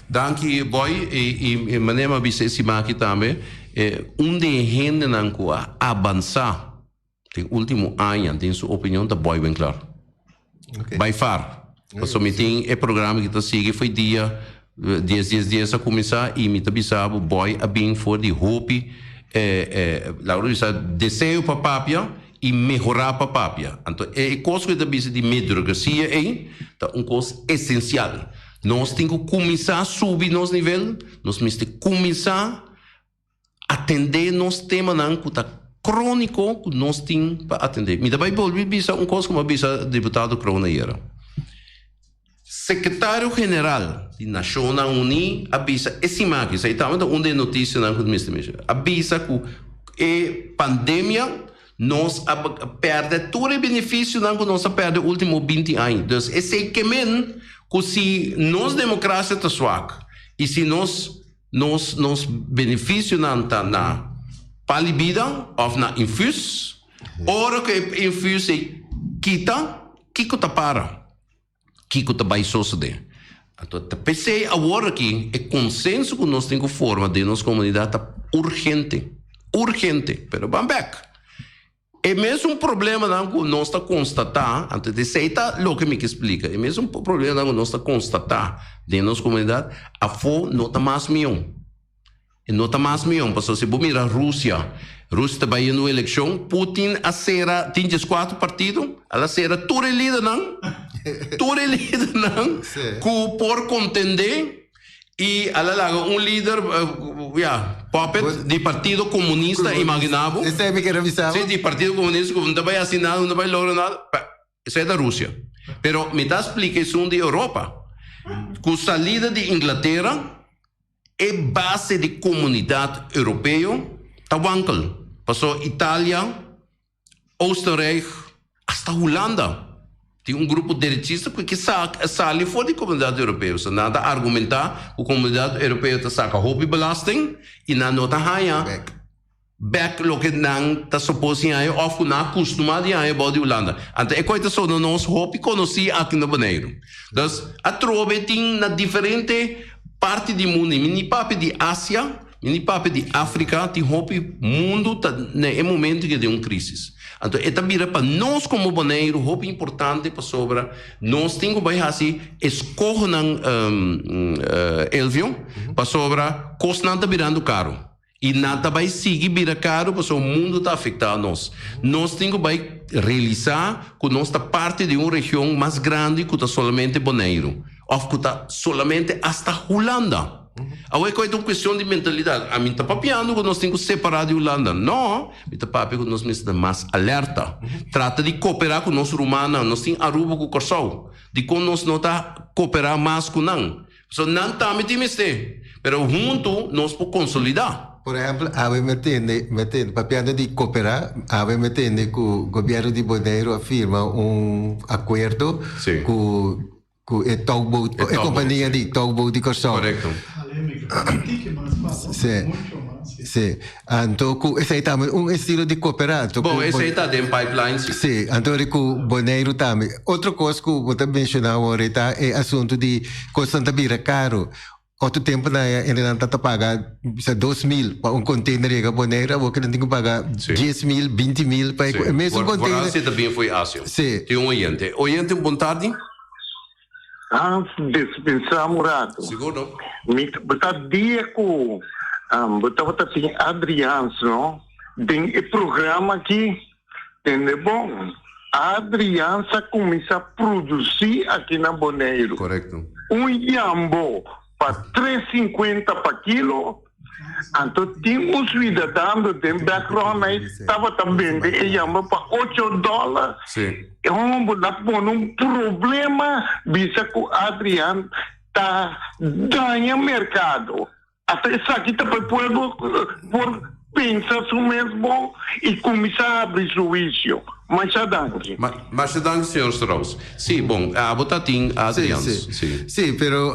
[SPEAKER 9] Danki Boy, y manera mi a bisa e siman aki tambe, un di e hendenan cu a abansa den ultimo aña den su opinion ta Boy Winklaar. By far. Pasobra mi tin e programa ki ta sigui fo'i dia dies dies dies a cuminsa y mi ta bisa bo Boy a bin for di hopi laga nos bisa deseo pa papia y mehora pa papia. Anto e cos cu e ta bisa di meritocracia ey ta un cos esencial. Nos tin cu cuminsa subi nos nivel, nos mester cuminsa atende nos temanan cu ta cronico cu nos tin pa atende. Mi ta bay bolbe bisa un cos cu mi a bisa diputado Kroon ayera. Secretario General di Nacionnan Uni a bisa e siman aki, esey tabata un di e noticianan cu mester menciona, a bisa cu e pandemia nos a perde tur e beneficionan cu nos a perde ultimo binti aña. Dus esey ke men cu si nos democracia ta swak y si nos nos nos beneficionan ta na pali bida of na infuus, ora cu e infuus ey kita, kico ta para? Kiko ta bai sosodé? Anto ta p'esei awor aki e konsenso ku nos tin ku forma den nos komunidat ta urgente. Urgente. Pero ban bèk. E mesun problemanan ku nos ta konstatá, anto esei ta loke mi ke splika, e mesun problemanan ku nos ta konstatá den nos komunidat afó no ta mas mihó. E no ta mas mion, pasobra si bo mira Rusia, Rusia ta bai yendo un elekshon, Putin a sera, tin dieskuater partido, al a sera tur e lidernan, tur e lidernan ku por kontendé i al a laga un lider, ya, puppet di Partido Komunista, imagina bo.
[SPEAKER 15] Esei mi kere bisa bo.
[SPEAKER 9] Si, di Partido Komunista ku no ta bai hasi nada, no ta bai logra nada. Esei ta Rusia. Pero mi ta splika esun di Europa, ku salida di Inglatera, E base di Comunidad Europeo ta wankel, pasobra Italia, Oostenrijk, hasta Hulanda tin un grupo derechista cu ke sali for di Comunidad Europeo. So nan ta argumenta cu Comunidad Europeo ta saca hopi belasting y nan no ta haya bek loke nan ta supos di haña òf ku nan a kustumá di haña bou di Hulanda. Anto e kos ta sona nos hopi konosí aki na Boneiru. Dus atrobe tin na diferente parti di mundu, mi ni papia di Asia, mi ni papia di Afrika, tin hopi mundu ta na e momento ke den un krisis. Anto e ta bira pa nos komo Boneiru hopi importante pasobra nos tin ku bai hasi eskohonan, Elvio, pasobra kosnan ta birando karu. I nan ta bai sigui bira karu pasobra mundu ta afektá nos. Nos tin ku bai realisá ku nos ta parti di un region mas grandi ku ta solamente Boneiru òf ku ta solamente asta Hulanda. Awor e ta un kuestion di mentalidat. Ami ta papiando ku nos tin ku separá di Hulanda. No, mi ta papia ku nos mester ta mas alerta. Trata di koperá ku nos rumannan. Nos tin Aruba ku Kòrsou. Dikon nos no ta koperá mas ku nan? Pasobra nan tambe tin mester. Pero huntu nos por konsolidá.
[SPEAKER 15] Por ehèmpel, awe mi a tende, mi a tende, papiando di koperá, awe mi a tende ku gobièrnu di Boneiru a firma un akuerdo ku ku e touwboot, e kompania di touwboot di Kòrsou.
[SPEAKER 9] Korekto.
[SPEAKER 15] Sí, sí. Anto ku esei tambe un estilo di koperá. Anto
[SPEAKER 9] Bon, esei ta den pipeline sí.
[SPEAKER 15] Sí, anto ri ku Boneiru tambe. Otro kos ku bo ta menshoná awor e ta e asuntu di kosnan ta bira karu. Otro tempu nan ya hendenan ta ta paga bisa 2000 pa un container yega Boneiru, awor ke nan tin ku paga 10.000, 20.000 pa e mesun container.
[SPEAKER 9] Vooral si ta bin fo'i Asia.
[SPEAKER 15] Sí.
[SPEAKER 9] Tin un oyente. Oyente, bon tardi.
[SPEAKER 7] Hans, dispensá un rato.
[SPEAKER 9] Sigur no.
[SPEAKER 7] Mi ta dia ku bo tabata tin Adriaans no den e programa aki. Tende bon, Adriaans a kuminsá produsí aki na Boneiru.
[SPEAKER 9] Korekto.
[SPEAKER 7] Un yambo pa tres sinkuenta pa kilo, anto tin un suidadano den background ei tabata bende e yambo pa ocho dòler.
[SPEAKER 9] Sí.
[SPEAKER 7] E homber a pone un problema bisa ku Adriaan ta daña merkado. Hasta esaki ta pa e pueblo por pensa su mes bon y cuminsa habri su huicio. Masha danki.
[SPEAKER 9] Masha danki señor Strauss. Sí, bon, abo ta tin Adrians.
[SPEAKER 15] Sí, sí. Sí, pero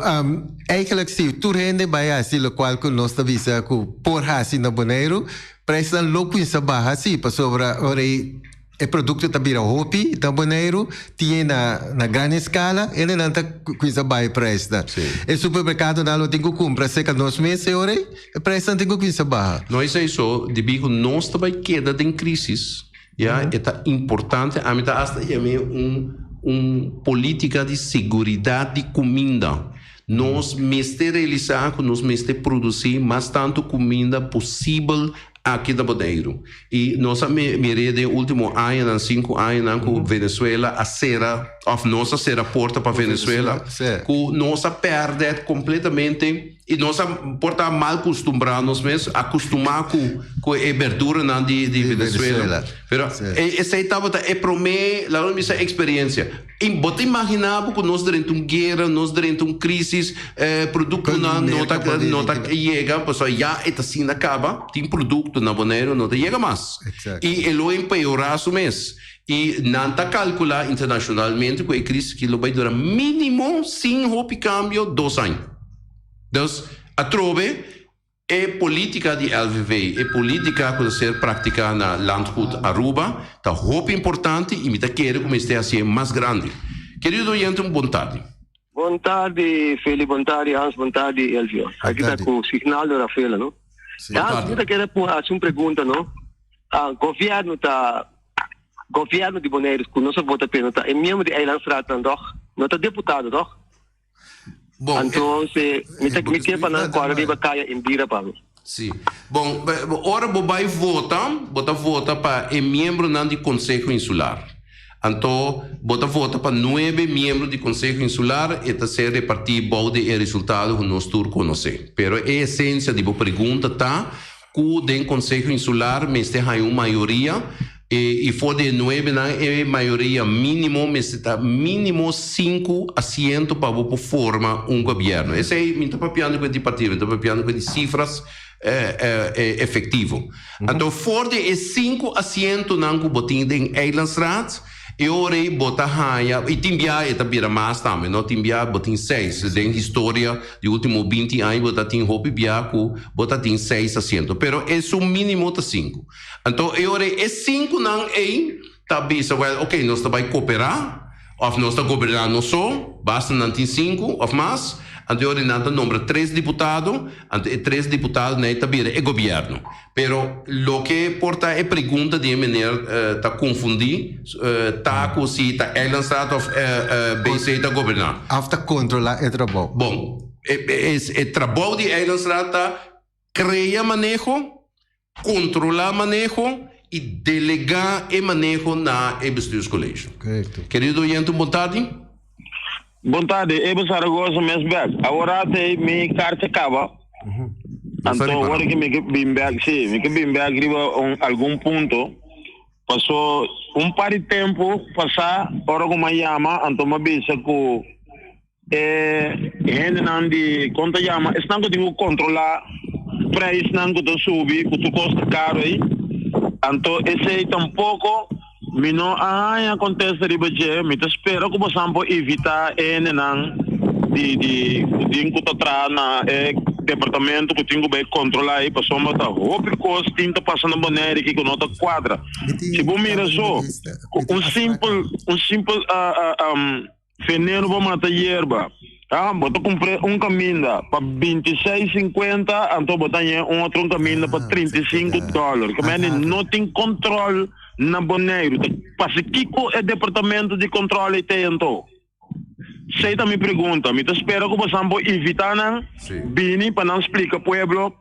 [SPEAKER 15] eigenlijk si tur hende bai haci locual cu nos ta bisa cu por haci na Boneiru, prijsnan lo cuminsa baha, sí, pasobra ora e E produkto ta bira hopi na Boneiru, tin na na gran eskala, hendenan ta kuminsa bai preisnan. E supermerkadonan lo tin ku kumpra serka nos mes e ora ei, e preisnan tin ku kuminsa baha.
[SPEAKER 9] No esei so, debí ku nos ta bai keda den krísis, ya, e ta importante, ami ta asta yam'é un un polítika di seguridat di kuminda. Nos mester realisá ku nos mester produsí mas tantu kuminda posibel Aki na Boneiru. I nos a mir'é den último añanan, sinku añanan ku Venezuela a sera òf nos a sera porta pa Venezuela, ku nos a pèrdè kompletamente i nos a por ta mal kustumbrá nos mes, akustumá ku ku e berduranan di Venezuela. Pero esei tabata e promé, laga nos bisa, eksperensia. I bo ta imaginá bo ku nos drenta un guera, nos drenta un krísis, produktonan no ta no ta yega, pasobra ya e ta asina kaba, tin produkto na Boneiru no ta yega mas. I e lo empeorá su mes. I nan ta kalkulá internashonalmente ku e krísis aki lo bai dura mínimo, sin hopi kambio, dos aña. Dus, atrobe. E politica di LVV, e politica cu ta ser practica na Landgoed Aruba, ta hopi importante y mi ta kere cu mester hacié mas grandi. Querido oyente un bon tardi.
[SPEAKER 4] Bon tardi Feli, bon tardi Hans, bon tardi Elvio. Aki ta cu Signaldo Rafaela no. Hans, mi ta kere haci un pregunta no. Gobierno ta gobierno di Boneiru cu nos a vota p'e no ta e miembro di Eilandsraad nan toch? No ta deputado toch?
[SPEAKER 9] Bon,
[SPEAKER 4] Entonces, mi ta mi ke pa nan kore riba kaya Indira pa mi.
[SPEAKER 9] Sí. Bon, ora bo bai vota, bo ta vota pa e miembronan di Konseho Insular. Anto, bo ta vota pa nuebe miembro di Konseho Insular, e ta ser repartí bou di e resultado ku nos tur konosé. Pero e esensia di bo pregunta ta ku den Konseho Insular mester haña un mayoria I for di e nuebenan e mayoria mínimo mester ta mínimo sinku asiento pa bo por forma un gobièrnu. Esei mi ta papiando ku e di partido, mi ta papiando ku e di sifras efektivo. Anto for di e sinku asientonan ku bo tin den Eilandsraad, e ora ei bo ta haña, i tin bia e ta bira mas tambe, no? Tin bia bo tin seis. Den historia di ultimo binti aña bo ta tin hopi bia ku bo ta tin seis asiento, pero esun mínimo ta sinku. Anto e ora ei e sinkunan ei ta bisa, wèl, oké, nos ta bai koperá òf nos ta goberná nos so, basta nan tin sinku òf mas. Anto e ora ei nan ta nombra tres diputado, anto e tres diputadonan ei ta bira e gobièrnu. Pero loke por ta e pregunta di e meneer ta konfundí ta ku si ta Eilandstraat òf BC ta goberná.
[SPEAKER 15] Òf ta kontrolá e trabou.
[SPEAKER 9] Bon, e trabou di Eilandstraat ta krea maneho. Kontrolá maneho i delegá e maneho na e bestuurscollege. Kerido oyente un bon tardi.
[SPEAKER 5] Bon tardi, Ebe Zaragoza mes bek. Awor ate mi karchi kaba. Anto awor ke mi ke bin bek, si, mi ke bin bek riba un algun punto. Paso un par di tempu pasá ora ku mi a yama anto mi a bisa ku E hendenan di kon ta yama esnan ku tin ku kontrolá preisnan ku ta subi ku tur kos ta karu ei. Anto esei tampoko mi no a haña kontesta riba dje. Mi ta spera ku bosan por invitá e hendenan di di ku tin ku ta traha na e departamento ku tin ku bai kontrolá ei pasobra ta hopi kos tin ta pasa na Bonaire aki ku no ta kuadra. Si bo mira so ku un simpel un simpel Veneno pa mata yerba. Ha, bo ta kumpr'é un kaminda pa 26 sinkuenta, anto bo ta hañ'é un otro kaminda pa 35 dòler. Ke mende no tin kòntròl na Boneiru. Ta pasa kiko e departamento di kòntròl ei te anto? Esei ta mi pregunta. Mi ta spera ku bosan por invitá nan bini pa nan splika pueblo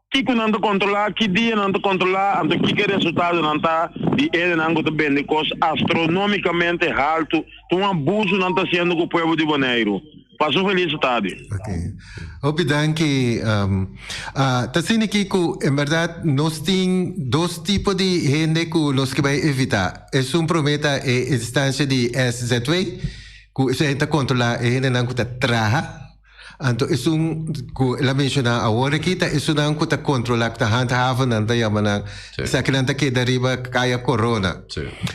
[SPEAKER 5] Kiko nan ta kontrolá, ki dia nan ta kontrolá, anto kiko e resultadonan ta di edenan ku ta bende kos astronomikamente haltu. Ta un abuso nan ta hasiendo ku pueblo di Boneiru. Pasa un felis tardi.
[SPEAKER 15] Ok. Hopi danki. Ta asina aki ku en bèrdat nos tin dos tipo di hende ku nos ke bai evitá. Esun promé ta e instansia di SZW, ku esei ta kontrolá e hendenan ku ta traha. Anto esun ku el a menshoná awor aki ta esunnan ku ta kontrolá, ku ta handhaven nan ta yama nan. Esakinan ta keda riba Kaya Korona.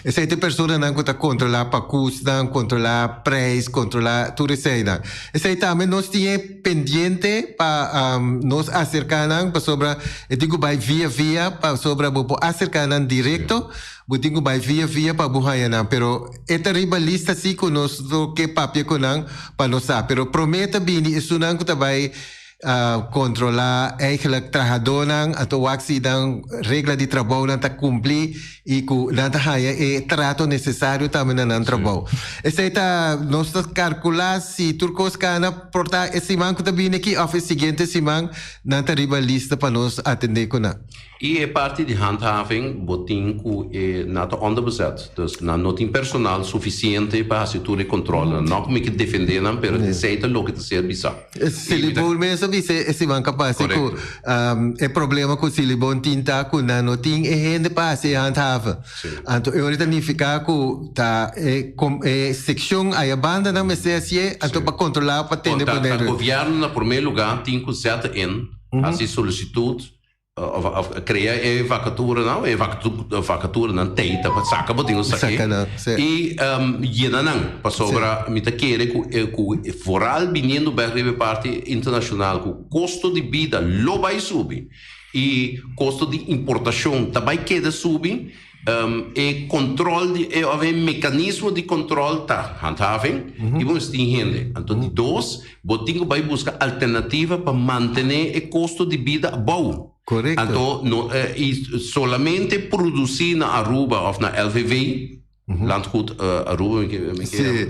[SPEAKER 15] Esei ta e personanan ku ta kontrolá pakusnan, kontrolá preis, kontrolá tur eseinan. Esei tambe nos tin e pendiente pa nos aserká nan pasobra e tin ku bai via via pasobra bo por aserká nan direkto. Bo tin ku bai via via pa bo haña nan, pero e ta riba lista si ku nos lo ke papia ku nan pa nos sa. Pero promé ta bini esunnan ku ta bai kontrolá eigenlijk trahadónan, anto wak si nan regla di trabounan ta kumpli i ku nan ta haña e trato nesesario tambe na nan trabou. Esei ta nos ta kalkulá si tur kos kana por ta e siman ku ta bini aki òf e siguiente siman nan ta riba lista pa nos atendé ku nan.
[SPEAKER 9] I e parti di handhaving bo tin ku e na ta onderbezet. Dus nan no tin personal sufisiente pa hasi tur e kontrolnan. No ku mi ke defendé nan, pero esei ta loke ta ser bisá.
[SPEAKER 15] Silibon mes a bisa e siman ka pasa ku e problema ku Silibon tin ta ku nan no tin e hende pa hasi e handhaven. Anto e ora ta nifiká ku ta e e sekshon aya banda nan mester hasié anto pa kontrolá pa tene
[SPEAKER 9] Boneiru. Ta gobièrnu na promé lugá tin ku zet in, hasi solisitut Of of crea e vacaturanan, e vacaturanan tey ta pa saca bo tin un sake y yena nan pasobra mi ta kere cu cu vooral biniendo bek riba e parti internacional cu costo di bida lo bay subi y costo di importacion ta bay keda subi. E control di e of e mecanismo di control ta handhaving y bo mester tin hende. Anto di dos, bo tin cu bay busca alternativa pa mantene e costo di bida abou.
[SPEAKER 15] Correcto.
[SPEAKER 9] Anto no y solamente produci na Aruba of na LVV, Landgoed Aruba mi ke mi ke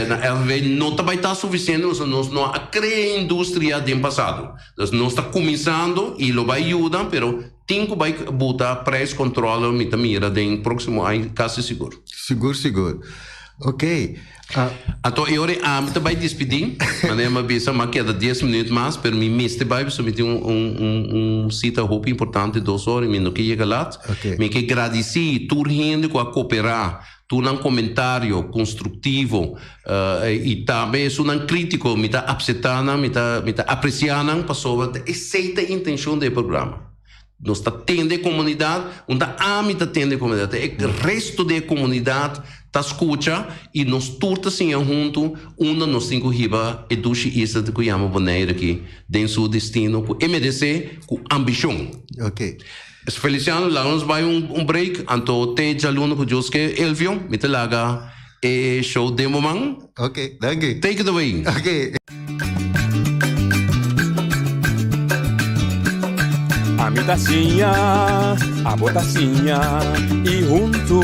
[SPEAKER 9] na LVV no ta bay ta suficiente pasobra nos no a crea industria den pasado. Dus nos ta cuminsando y lo bay yuda pero Tin ku bai buta prijs controle mi ta mira den proximo aña casi sigur.
[SPEAKER 15] Sigur sigur. Ok.
[SPEAKER 9] Anto e ora ami ta bai dispidi, manera mi a bisa mi a keda dies minuut mas pero mi mester bai pasobra mi tin un un un cita hopi importante dos ora y mi no ke yega lat. Mi ke gradici tur hende ku a coopera, tur nan comentario constructivo y tambe esunnan critico mi ta apseta nan, mi ta mi ta aprecia nan pasobra ta esey ta e intencion di e programa. Nos ta tende e comunidad, un ta ami ta tende e comunidad, e resto di e comunidad ta scucha y nos tur ta siña hunto unda nos tin cu hiba e dushi isla cu yama Bonaire aki den su destino cu e merece cu ambicion.
[SPEAKER 15] Ok.
[SPEAKER 9] Feliciano, laga nos bai un break, anto te djaluna cu Dios ke, Elvio, mi ta laga e show den bo man.
[SPEAKER 15] Ok, danki.
[SPEAKER 9] Take it away.
[SPEAKER 15] Ok.
[SPEAKER 14] Ami ta siña, abo ta siña, y hunto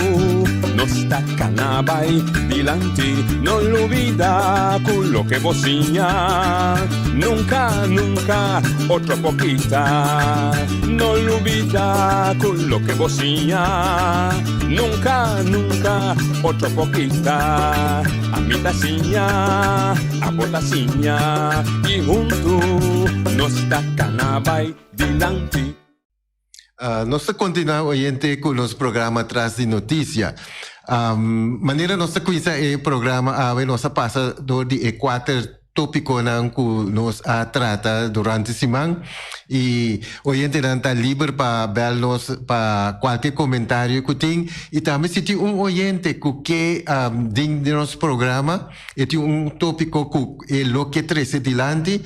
[SPEAKER 14] nos. Nos ta kana bai dilanti, no lubida ku loke bo siña nunka, nunka otro por kita. No lubida ku loke bo siña nunka, nunka otro por kita. Ami ta siña, abo ta siña i huntu nos ta kana bai dilanti.
[SPEAKER 15] Nos ta continua oyente cu nos programa Tras di Noticia. Manera nos ta cuminsa e programa awe nos a pasa door di e cuater topiconan cu nos a trata durante siman y oyentenan ta liber pa bel nos pa cualke comentario cu tin y tambe si tin un oyente cu ke den nos programa e tin un topico cu e lo ke trece dilanti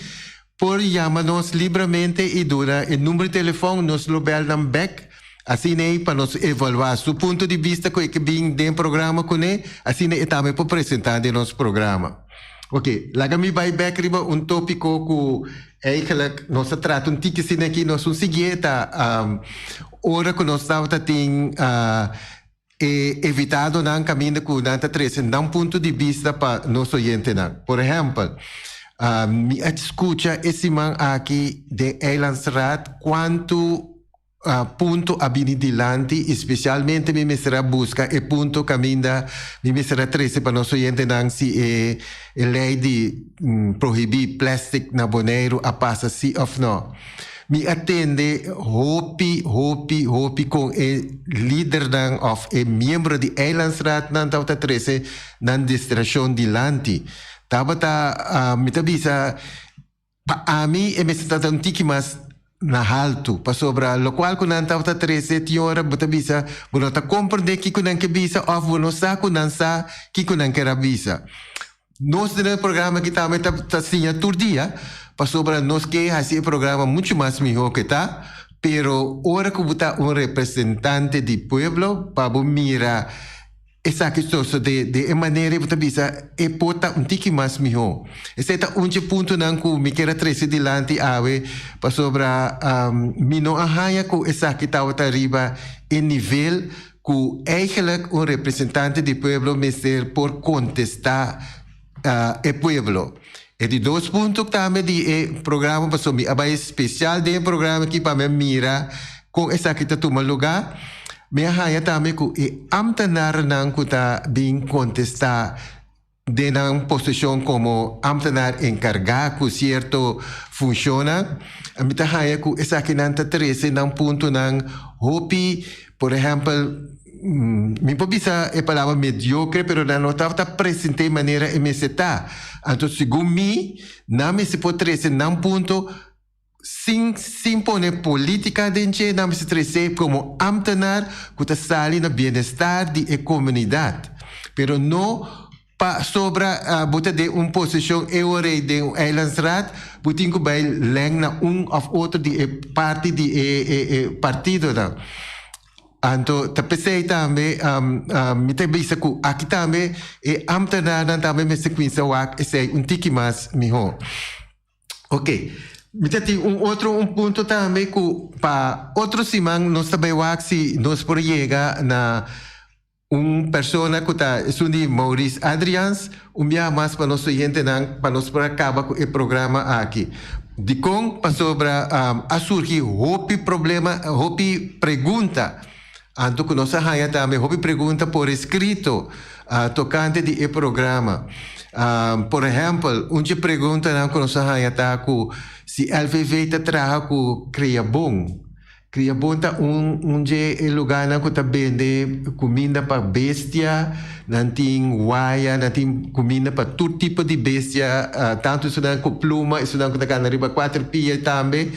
[SPEAKER 15] Por yama nos libramente y duna e number di telefon, nos lo bel nan bek, asina ei pa nos evalua su punto di bista cu e ke bin den programa cune, asina e tambe por presenta den nos programa. Ok, laga mi bay bek riba un topico cu eigenlijk nos a trata un tiki asina aki, nos un siguié ta ora cu nos tabata tin e evitadonan kaminda ku nan ta trese nan punto di bista pa nos oyentenan. Por ehèmpel, mi a skucha e siman aki den Eilandsraad kuantu punto a bini dilanti i spesialmente mi mester a buska e punto kaminda mi mester a trese pa nos oyentenan si e lei di prohibí plèstik na Boneiru a pasa si òf nò. Mi a tende hopi, hopi, hopi kon e lidernan òf e miembro di eilandsraadnan tabata trese nan distrashon dilanti. Tabata, mi ta bisa, pa ami e mester tabata un tiki mas na haltu, pasobra lokual ku nan tabata trese tin ora bo ta bisa bo no ta komprendé kiko nan ke bisa òf bo no sa ku nan sa kiko nan ker a bisa. Nos den e programa aki tambe ta ta siña tur dia, pasobra nos ke hasi e programa muchu mas mihó ke ta, pero ora ku bo ta un representante di pueblo pa bo mira esaki sosodé den e manera ei bo ta bisa e por ta un tiki mas mihó. Esei ta un dje puntonan ku mi kier a trese dilanti awe pasobra mi no a haña ku esaki tabata riba e nivel ku eigenlijk un representante di pueblo mester por kontestá e pueblo. E di dos punto tambe di e programa pasobra mi a bai spesial den e programa aki pa mi a mira kon esaki ta tuma lugá, mi a haña tambe ku e ámtenarnan ku ta bin kontestá den nan posishon komo ámtenar enkargá ku sierto funshonnan, mi ta haña ku esakinan ta trese nan puntonan hopi, por ehèmpel, mi por bisa e palabra mediokre, pero nan no tabata present'é manera e mester ta. Anto segun mi, nan mester por trese nan punto sin sin pone polítika den dje, nan mester trese komo ámtenar ku ta sali na bienestar di e komunidat. Pero no pasobra bo ta den un posishon e ora ei den un eilandsraad, bo tin ku bai lèn na un òf otro di e parti di e e e partidonan. Anto ta p'esei tambe mi ta bisa ku aki tambe e ámtenarnan tambe mester kuminsá wak esei un tiki mas mihó. Ok, mi ta tin un otro un punto tambe ku pa otro siman nos ta bai wak si nos por yega na un persona ku ta esun di Maurice Adriaans, un biaha mas pa nos oyentenan pa nos por a kaba ku e programa aki. Dikon? Pasobra a surgi hopi problema, hopi pregunta, anto ku nos a haña tambe hopi pregunta por eskrito tokante di e programa. Por ehèmpel, un dje preguntanan ku nos a haña ta ku si LVV ta traha ku Kriabon. Kriabon ta un un dje e lugánan ku ta bende kuminda pa bestia, nan tin waya, nan tin kuminda pa tur tipo di bestia, tantu esunnan ku pluma, esunnan ku ta kana riba kuater pia tambe.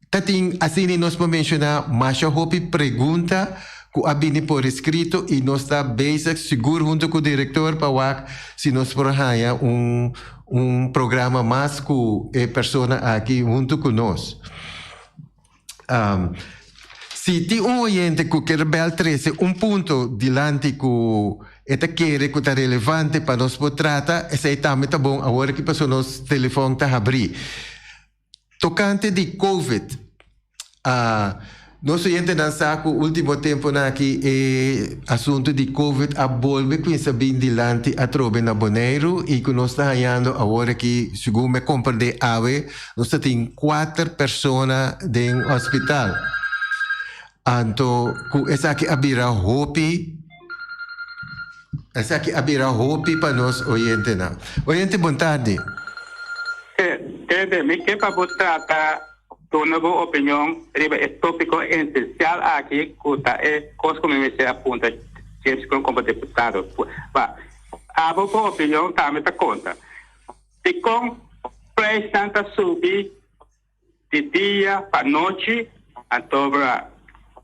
[SPEAKER 15] Ta tin asina nos por menshoná masha hopi pregunta ku a bini por eskrito i nos ta bezig sigur huntu ku direktor pa wak si nos por haña un un programa mas ku e persona aki huntu ku nos. Si tin un oyente ku ker bèl trese un punto dilanti ku e ta kere ku ta relevante pa nos por trata, esei tambe ta bon awor aki pasobra nos telefòn ta habrí. Tokante di Covid, Nos oyentenan sa ku último tempunan aki e asuntu di Covid a bolbe kuminsá bin dilanti atrobe na Boneiru i ku nos ta hañando awor aki, segun mi a komprendé awe, nos ta tin kuater persona den hospital. Anto ku esaki a bira hopi, esaki a bira hopi pa nos oyentenan. Oyente bon tardi.
[SPEAKER 16] Tede, mi ke pa bo trata Duna bo opinion riba e tópiko esensial aki ku ta e kos ku mi mester a puntra James Kroon komo deputado. Ba, abo bo opinion tambe ta konta. Dikon preisnan ta subi di dia pa nochi? Anto bra,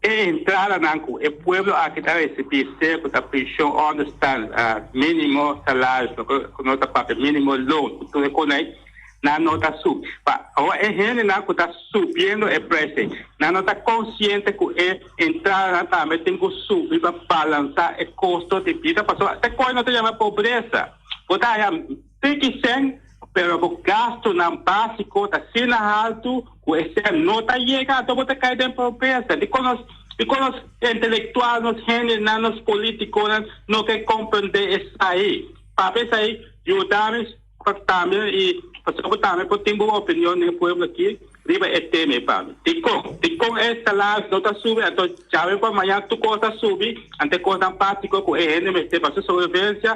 [SPEAKER 16] e entradanan ku e pueblo aki ta risibí, sea ku ta penshon, ònderstan, mínimo salaris, loke ku nos ta papia mínimo loon, ku tur e kos ei, Nan no ta subi. Pa awor e hendenan ku ta subiendo e prijs ei, nan no ta konsiente ku e entradanan tambe tin ku subi pa balansá e kosto di bida, pasobra te koi no ta yama pobresa. Bo ta haña tiki sèn, pero bo gastunan básiko ta asina haltu ku e sèn no ta yega, anto bo ta kai den pobresa. Dikon nos, dikon nos intelektual, nos hendenan, nos polítikonan no ke komprendé esei? Papia esei, yuda mi. Pa tambe y pasobra bo tambe por tin bo opinion den e pueblo aki riba e tema ei pa mi. Dikon? Dikon e salaris no ta subi anto djawe pa mañan tur kos ta subi anto e kosnan básiko ku e hende mester pa su sobrevivencia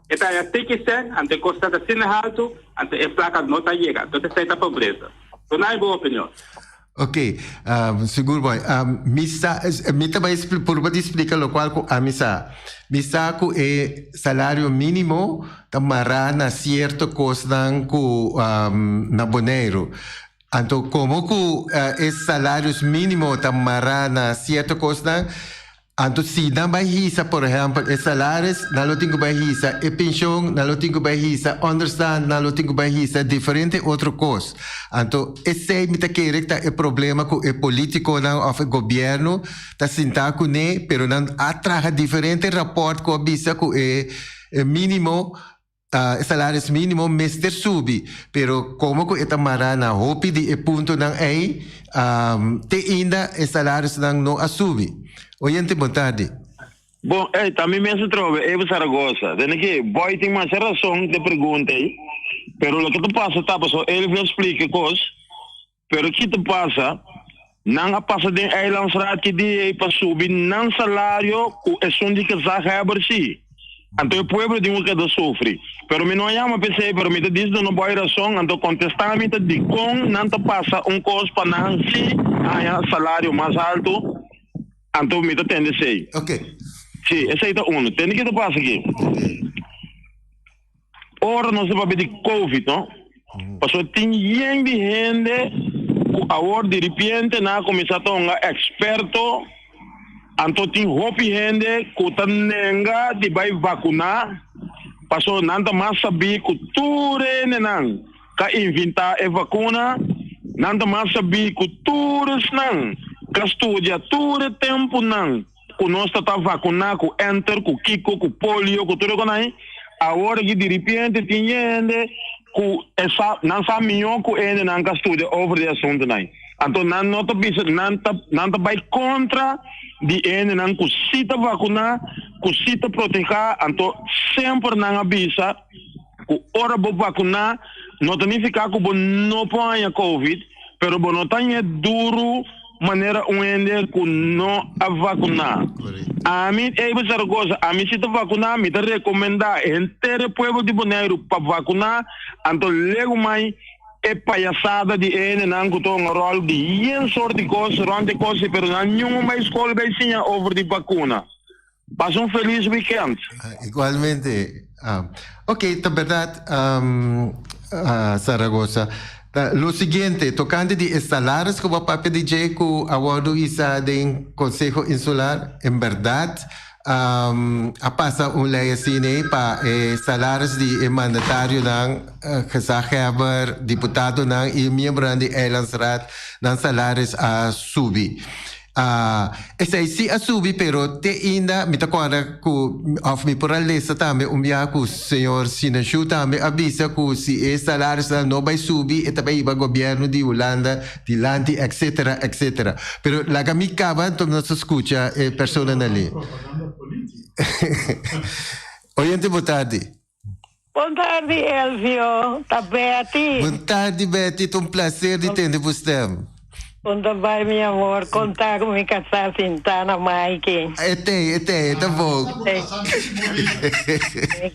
[SPEAKER 16] e ta haña tiki sèn anto e kosnan ta asina haltu anto e plaka no ta yega anto esei ta pobresa. Duna bo opinion.
[SPEAKER 15] Ok, sigur boy. Mi sa, mi ta bai purba di splika lokual ku ami sa. Mi sa ku e salario mínimo ta mará na sierto kosnan ku na Boneiru. Anto komo ku e salarios mínimo ta mará na sierto kosnan, Anto si nan bai hisa, por ehempel, e salaris, nan lo tin ku bai hisa e penshon, nan lo tin ku bai hisa onderstand, nan lo tin ku bai hisa diferente otro kos. Anto esei mi ta kere ta e problema ku e politikonan òf e gobièrnu ta sintá kuné, pero nan a traha diferente rapòrt ku a bisa ku e mínimo E salaris mínimo mester subi, pero komo ku e ta mará na hopi di e puntonan ei, te inda e salarisnan no a subi. Oyente bon tardi.
[SPEAKER 5] Bon, ey, ta mi mes atrobe, Eva Zaragoza. Den aki, Boy tin masha rason den pregunta ei, pero loke ta pasa ta pasobra Elvio a splika e kos, Pero ki ta pasa? Nan a pasa den Eilandsraad ki dia ei pa subi nan salario ku esun di gezaghebber si. Anto e pueblo tin ku keda sufri. Pero mi no a yama p'esei, pero mi ta dis duna bo e rason, anto kontestá mi ta dikon nan ta pasa un kos pa nan si haña salario mas haltu, anto mi ta tende esei. Si, esei ta unu. Tende ki ta pasa aki. Ora nos ta papia di Covid, no? Pasobra tin yen di hende ku awor diripiente nan a kuminsá ta hunga eksperto, anto tin hopi hende ku ta nenga di bai vakuná, pasobra nan ta mas sabí ku tur hendenan ka inventá e vakuna, nan ta mas sabí ku tur esnan ka studia tur e tempunan. Ku nos ta ta vakuná ku enter, ku kiko, ku polio, ku tur e konan ei, awor aki diripiente tin hende ku e sa, nan sa mihó ku e hendenan ka studia over di e asuntunan ei. Anto nan no ta bisa, nan ta, nan ta bai kontra di e hendenan ku sí ta vakuná, ku sí ta protehá, anto semper nan a bisa ku ora bo vakuná no ta nifiká ku bo no por haña covid, pero bo no ta hañ'é duru. Manera un hende ku no a vakuná. Ami, Abel Zaragoza, ami si ta vakuná, mi ta rekomendá henter e pueblo di Boneiru pa vakuná, anto legu mai e payasada di e hendenan ku ta hunga ròl di yen sort di kos rònt e kos, pero nan niun un bai skol bai siña over di vakuna. Pasa un felis weekend.
[SPEAKER 15] Igualmente. Ok, ta berdad Zaragoza. Lo siguiente, tocante di e salaris cu bo a papia di dje cu a wordo hisa den Conseho Insular, en berdad a pasa un ley asina ey pa e salaris di e mandatarionan, gezaghebber, diputadonan y miembronan di Eilandsraad nan salaris a subi. Ah, esei sí a subi, pero te inda mi ta kòrda ku, òf mi por a lesa tambe un biaha ku señor Sinashu tambe a bisa ku si e salarionan no bai subi e ta bai hiba gobièrnu di Hulanda dilanti etcetera etcetera. Pero laga mi kaba anto nos ta skucha e personanan li. Oyente bo tardi.
[SPEAKER 17] Bon tardi Elvio, ta Betty.
[SPEAKER 15] Bon tardi Betty, ta un placer di tende bo stem.
[SPEAKER 17] Kon ta bai mi amor, kon ta ku mi kasá sintá na Maiki?
[SPEAKER 15] E tei, e tei, e ta bon.
[SPEAKER 17] Mi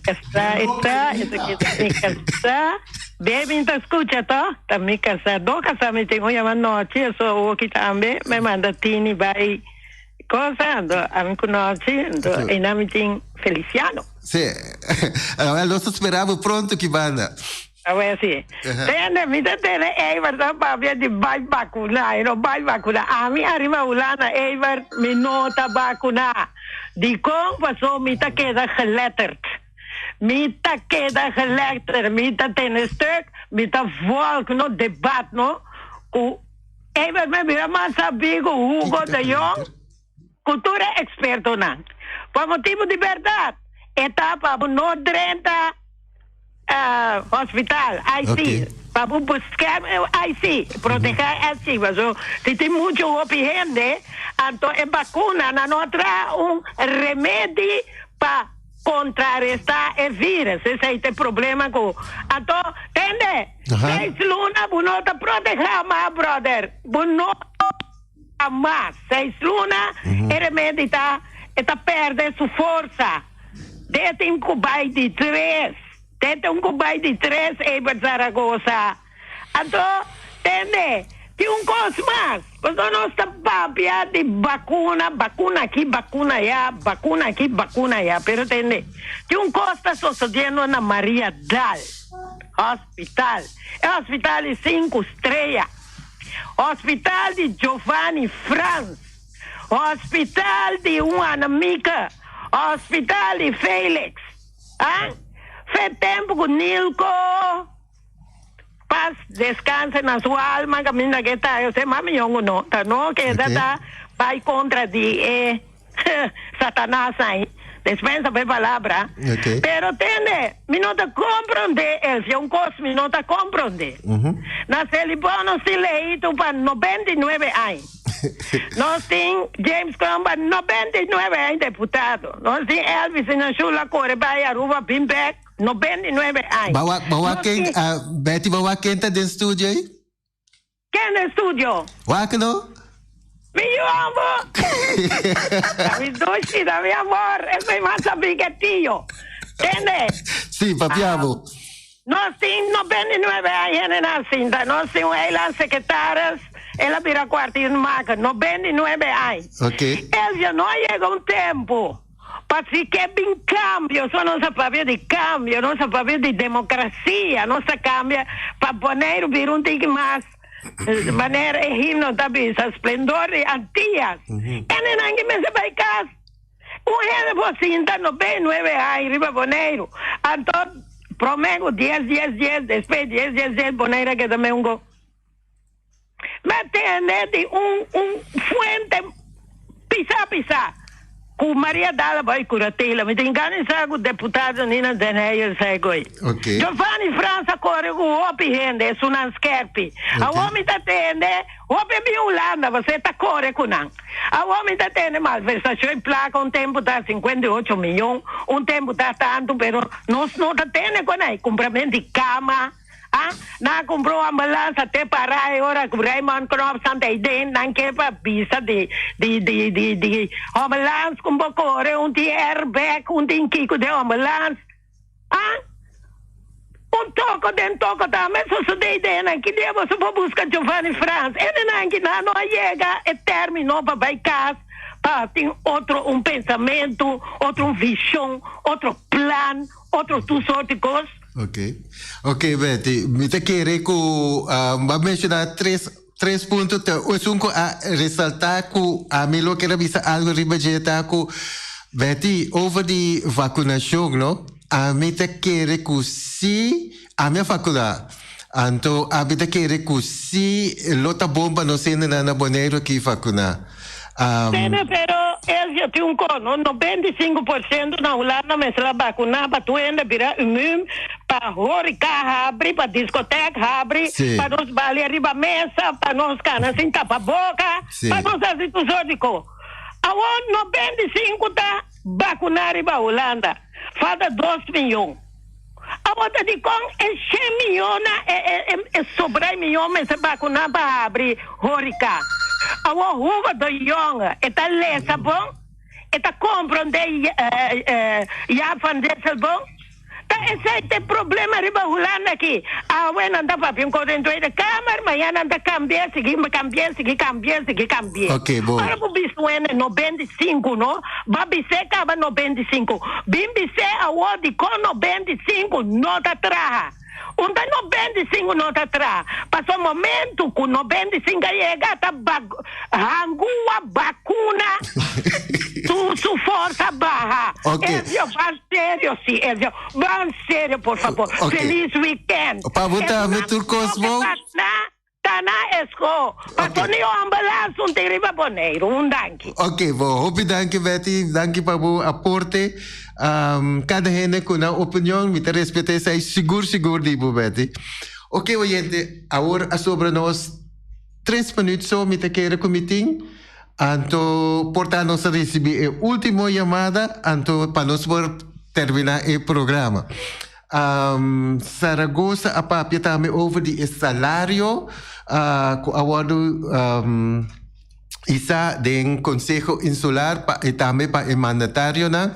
[SPEAKER 17] kasá e ta, e ta keda mi kasá. Baby ta skucha to, ta mi kasá, do kasá mi tin, un yama Nochi, eso awoki tambe, mi manda Tini bai. Cosa, anto ami ku nochi, anto einan mi tin Feliciano.
[SPEAKER 15] Sí. Awel nos ta spera bo pronto ki banda.
[SPEAKER 17] Awel sí. Tende, mi ta tene Evert ta papia di bai bakuna, e no bai bakuna. Ami ariba Hulanda, Evert, mi no ta bakuna. Dikon? Paso mi ta keda geletterd. Mi ta keda geletterd, mi ta tene stuk, mi ta volg no debat no ku Evert me bira mas sabí ku Hugo de Jong ku tur e ekspertonan. Pa motibu di bèrdat, e ta pa bo no drenta hospital, IC, pa bo beskerm e IC, protehá e IC. Paso si tin muchu hopi hende, anto e bakuna nan no a traha un remedi pa Contraresta e virus, esey ta e problema cu anto tende seis luna bo no ta proteha mas brother, bo no ta mas seis luna e remedi ta e ta perde su forsa de tin cu bay di tres de tin cu bay di tres Ebert Zaragoza. Anto, tende, tin un kos mas, pasobra nos ta papia di bakuna, bakuna aki, bakuna aya, bakuna aki, bakuna aya, pero tende, tin un kos ta sosodiendo na Maria Dal Hospital, e hospital di sinku strea, hospital di Giovanni Frans, hospital di Juana Mika, hospital di Felix, ah, fe tempu ku Nilko. Pas descanse na su alma caminda ke ta yo se mami yongu no ta no keda ta bai contra di e satanas ai despensa pa e palabra pero tende mi no ta compronde Elfia un cos mi no ta compronde na Selibon nos tin leito pa 99 ai nos tin James Kroon pa 99 ai deputado nos tin Elvis na shula core bai Aruba bin bek 99 aña.
[SPEAKER 15] Bawa, bawa
[SPEAKER 17] Nos
[SPEAKER 15] ken,
[SPEAKER 17] tin.
[SPEAKER 15] ah, Betty, bawa ken ta den studio ei?
[SPEAKER 17] Ken den studio?
[SPEAKER 15] Wak no?
[SPEAKER 17] Mi yu amo! Ta mi dushi, ta mi amor, esei mas sabí ke tio. Tende?
[SPEAKER 15] Sí, papia bo.
[SPEAKER 17] Nos tin 99 aña hende na sinta. Nos tin un eiland secretaris, el a bira kwartiermaker, 99 aña.
[SPEAKER 15] Ok.
[SPEAKER 17] Elvio, no a yega un tempo. Pasobra ke bin kambio, so nos a papia di kambio, nos a papia di demokrasia, nos ta kambia pa Boneiru bira un tiki mas manera e himno ta bisa, Splendor di Antias. Hendenan ki mester bai kas, un hende por sinta 99 aña riba Boneiru, anto prome ku dies dies dies, despues dies dies dies Boneiru a keda meun go. Mi a tende di un un fuente pisa pisa cu Maria Dala bay curatela. Mi tin gana di sa cu deputado Nina Den Heyer sa e goy.
[SPEAKER 15] Ok.
[SPEAKER 17] Giovanni Frans a core cu hopi hende, esunnan skerpi. Awor mi ta tende hopi a bin Hulanda pasobra e ta core cu nan. Awor mi ta tende malversacion e placa un tempo ta 58 miyon, un tempo ta tanto pero nos no ta tende con ey. Cumpramento di cama. A Nan a kumpra un ambulansa te para e ora ku Raymond Knops anta ei den, nan ke pa bisa di di di di di ambulans ku bo kore, un tin airbag, un tin kiko den ambulans. A Un toko den toko tambe sosode ei den nan. Ki dia boso por buska Giovanni Frans? Hendenan ki nan no a yega e termino pa bai kas pa tin otro un pensamentu, otro un vishon, otro plan, otro tur sorti kos.
[SPEAKER 15] Ok. Ok, Betty. Mi ta kere ku uh, ba menshoná tres, tres punto. Te esun ku a resaltá ku ami lo kere bisa algo riba dje ta ku Betty, over di vakunashon, no? Ami ta kere ku si ami a vakuná. Anto ami ta kere ku si lo ta bon pa nos hendenan na Boneiru aki vakuná.
[SPEAKER 17] Tene, pero Elvio tin un kos, no? 95% na Hulanda mester a bakuná pa tur hende bira immuun, pa horeca habri, pa discoteca habri, pa nos balia riba mesa, pa nos kana sin tapa boka, pa nos hasi tur sort di kos. Awor 95 ta bakuná riba Hulanda, falta dos miyon. Awor ta dikon e shen miyon-nan, e sobra e miyon mester bakuná pa habri horeca? Awor Hugo de Jonge e ta lesa bon? E ta komprondé Jaap van Dissel bon? Ta esei ta e problema riba Hulanda aki. Awe nan ta papia un kos den Tweede Kamer, mañana nan ta kambi'é, sigui kambi'é, sigui kambi'é, sigui kambi'é.
[SPEAKER 15] Oké, bon.
[SPEAKER 17] Ora bo bisa un hende 95 no, ba bis'é kaba 95. Bin bis'é awor dikon 95 no ta traha. Un ta 95 no ta traha. Pasobra momento ku 95 a yega ta hangua bakuna tur su forsa baha.
[SPEAKER 15] Ok.
[SPEAKER 17] Elvio ban serio si Elvio ban serio por favor.
[SPEAKER 15] Ok.
[SPEAKER 17] Feliz weekend.
[SPEAKER 15] Pa bo tambe tur kos bon.
[SPEAKER 17] Ta na esco. Paso ni ambulance un tin riba Boneiru. Un danki.
[SPEAKER 15] Ok, bo hopi danki Betty, danki pa bo aporte. Kada hende ku nan opinion, mi ta respeta esei sigur sigur di bo Betty. Ok oyente, awor a sobra nos tres minuut so mi ta kere ku mi tin. Anto por ta nos a risibi e ultimo yamada anto pa nos por termina e programa. Zaragoza a papia tambe over di e salario ku a wòrdu isá den Konseho Insular pa i tambe pa e mandatarionan.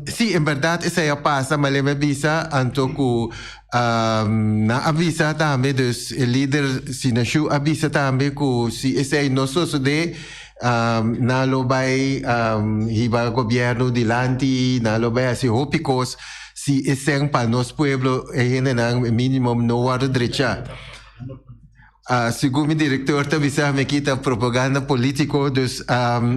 [SPEAKER 15] Sí, en bèrdat esei a pasa, ma lei mi a bisa anto ku nan a bisa tambe, dus e lider Sinashu a bisa tambe ku si esei no sosodé nan lo bai hiba gobièrnu dilanti, nan lo bai hasi hopi kos si e sèn pa nos pueblo e hendenan minimum no wòrdu drechá. Segun mi direktor ta bisa mi aki ta propaganda polítiko, dus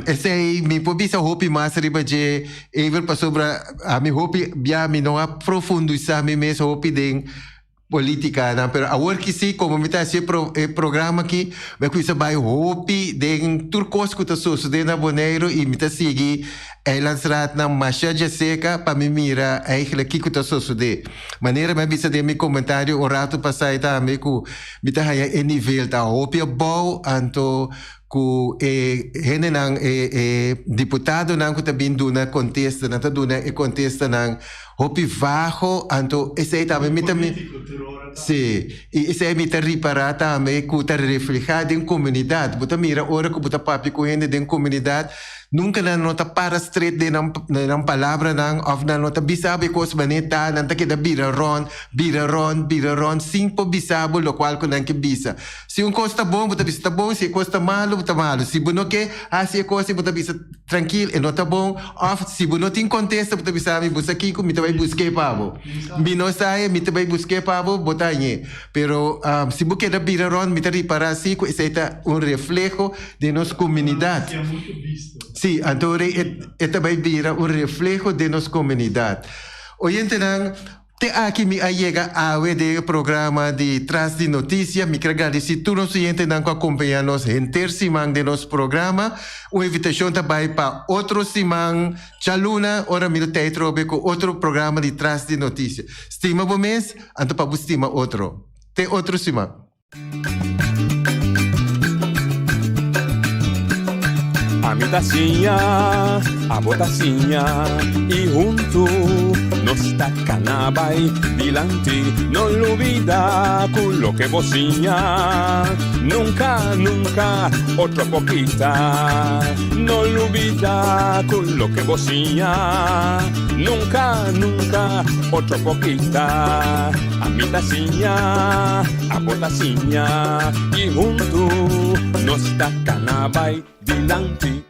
[SPEAKER 15] esei mi por bisa hopi mas riba dje Ever pasobra ami hopi bia mi no a profundisá mi mes hopi den Politicanan, pero awor ki si, como mi ta haci e programa aki, mi a cuminsa bay hopi den tur cos cu ta sosode na Boneiru y mi ta sigui eilandsraadnan masha djaseca pa mi mira eigenlijk kico ta sosode. Manera mi a bisa den mi comentario un rato pasai tambe cu mi ta haya e nivel ta hopi abou, anto cu e hendenan, e e diputadonan cu ta bin duna contesta, nan ta duna e contestanan hopi vago, anto esey tambe mi ta mi, si, y esey mi ta ripara tambe cu ta refleha den comunidad. Bo ta mira ora cu bo ta papia cu hende den comunidad, nunca nan no ta para stret den nan den nan palabranan of nan no ta bisa bo e cos manera ta, nan ta keda bira rond, bira rond, bira rond sin por bisa bo locual cu nan ke bisa. Si un kos ta bon, bo ta bisa ta bon, si e kos ta malu, bo ta malu. Si bo no ke hasi e kos ei, bo ta bisa trankil, e no ta bon. Òf si bo no tin kontesta, bo ta bisa mi, bo sa kiko, mi ta bai busk'é pa bo. Mi no sa e, mi ta bai busk'é pa bo, bo ta hañ'é. Pero si bo keda bira rònt, mi ta ripará si ku esei ta un refleho den nos komunidat. Sí, anto e ta bai bira un refleho den nos komunidat. Oyentenan. Te aki mi a yega awe den e programa di Tras di Noticia. Mi kier gradisi tur nos oyentenan ku a kompañá nos henter siman den nos programa. Un invitashon ta bai pa otro siman djaluna ora mi lo tei trobe ku otro programa di Tras di Noticia. Stima bo mes, anto pa bo stima otro. Te otro siman.
[SPEAKER 14] Ami ta siña, abo ta siña y huntu nos ta cana bay dilanti. No lubida cu loke bo siña nunca, nunca otro por kita. No lubida cu loke bo siña nunca, nunca otro por kita. Ami ta siña, abo ta siña y huntu nos ta cana bay dilanti.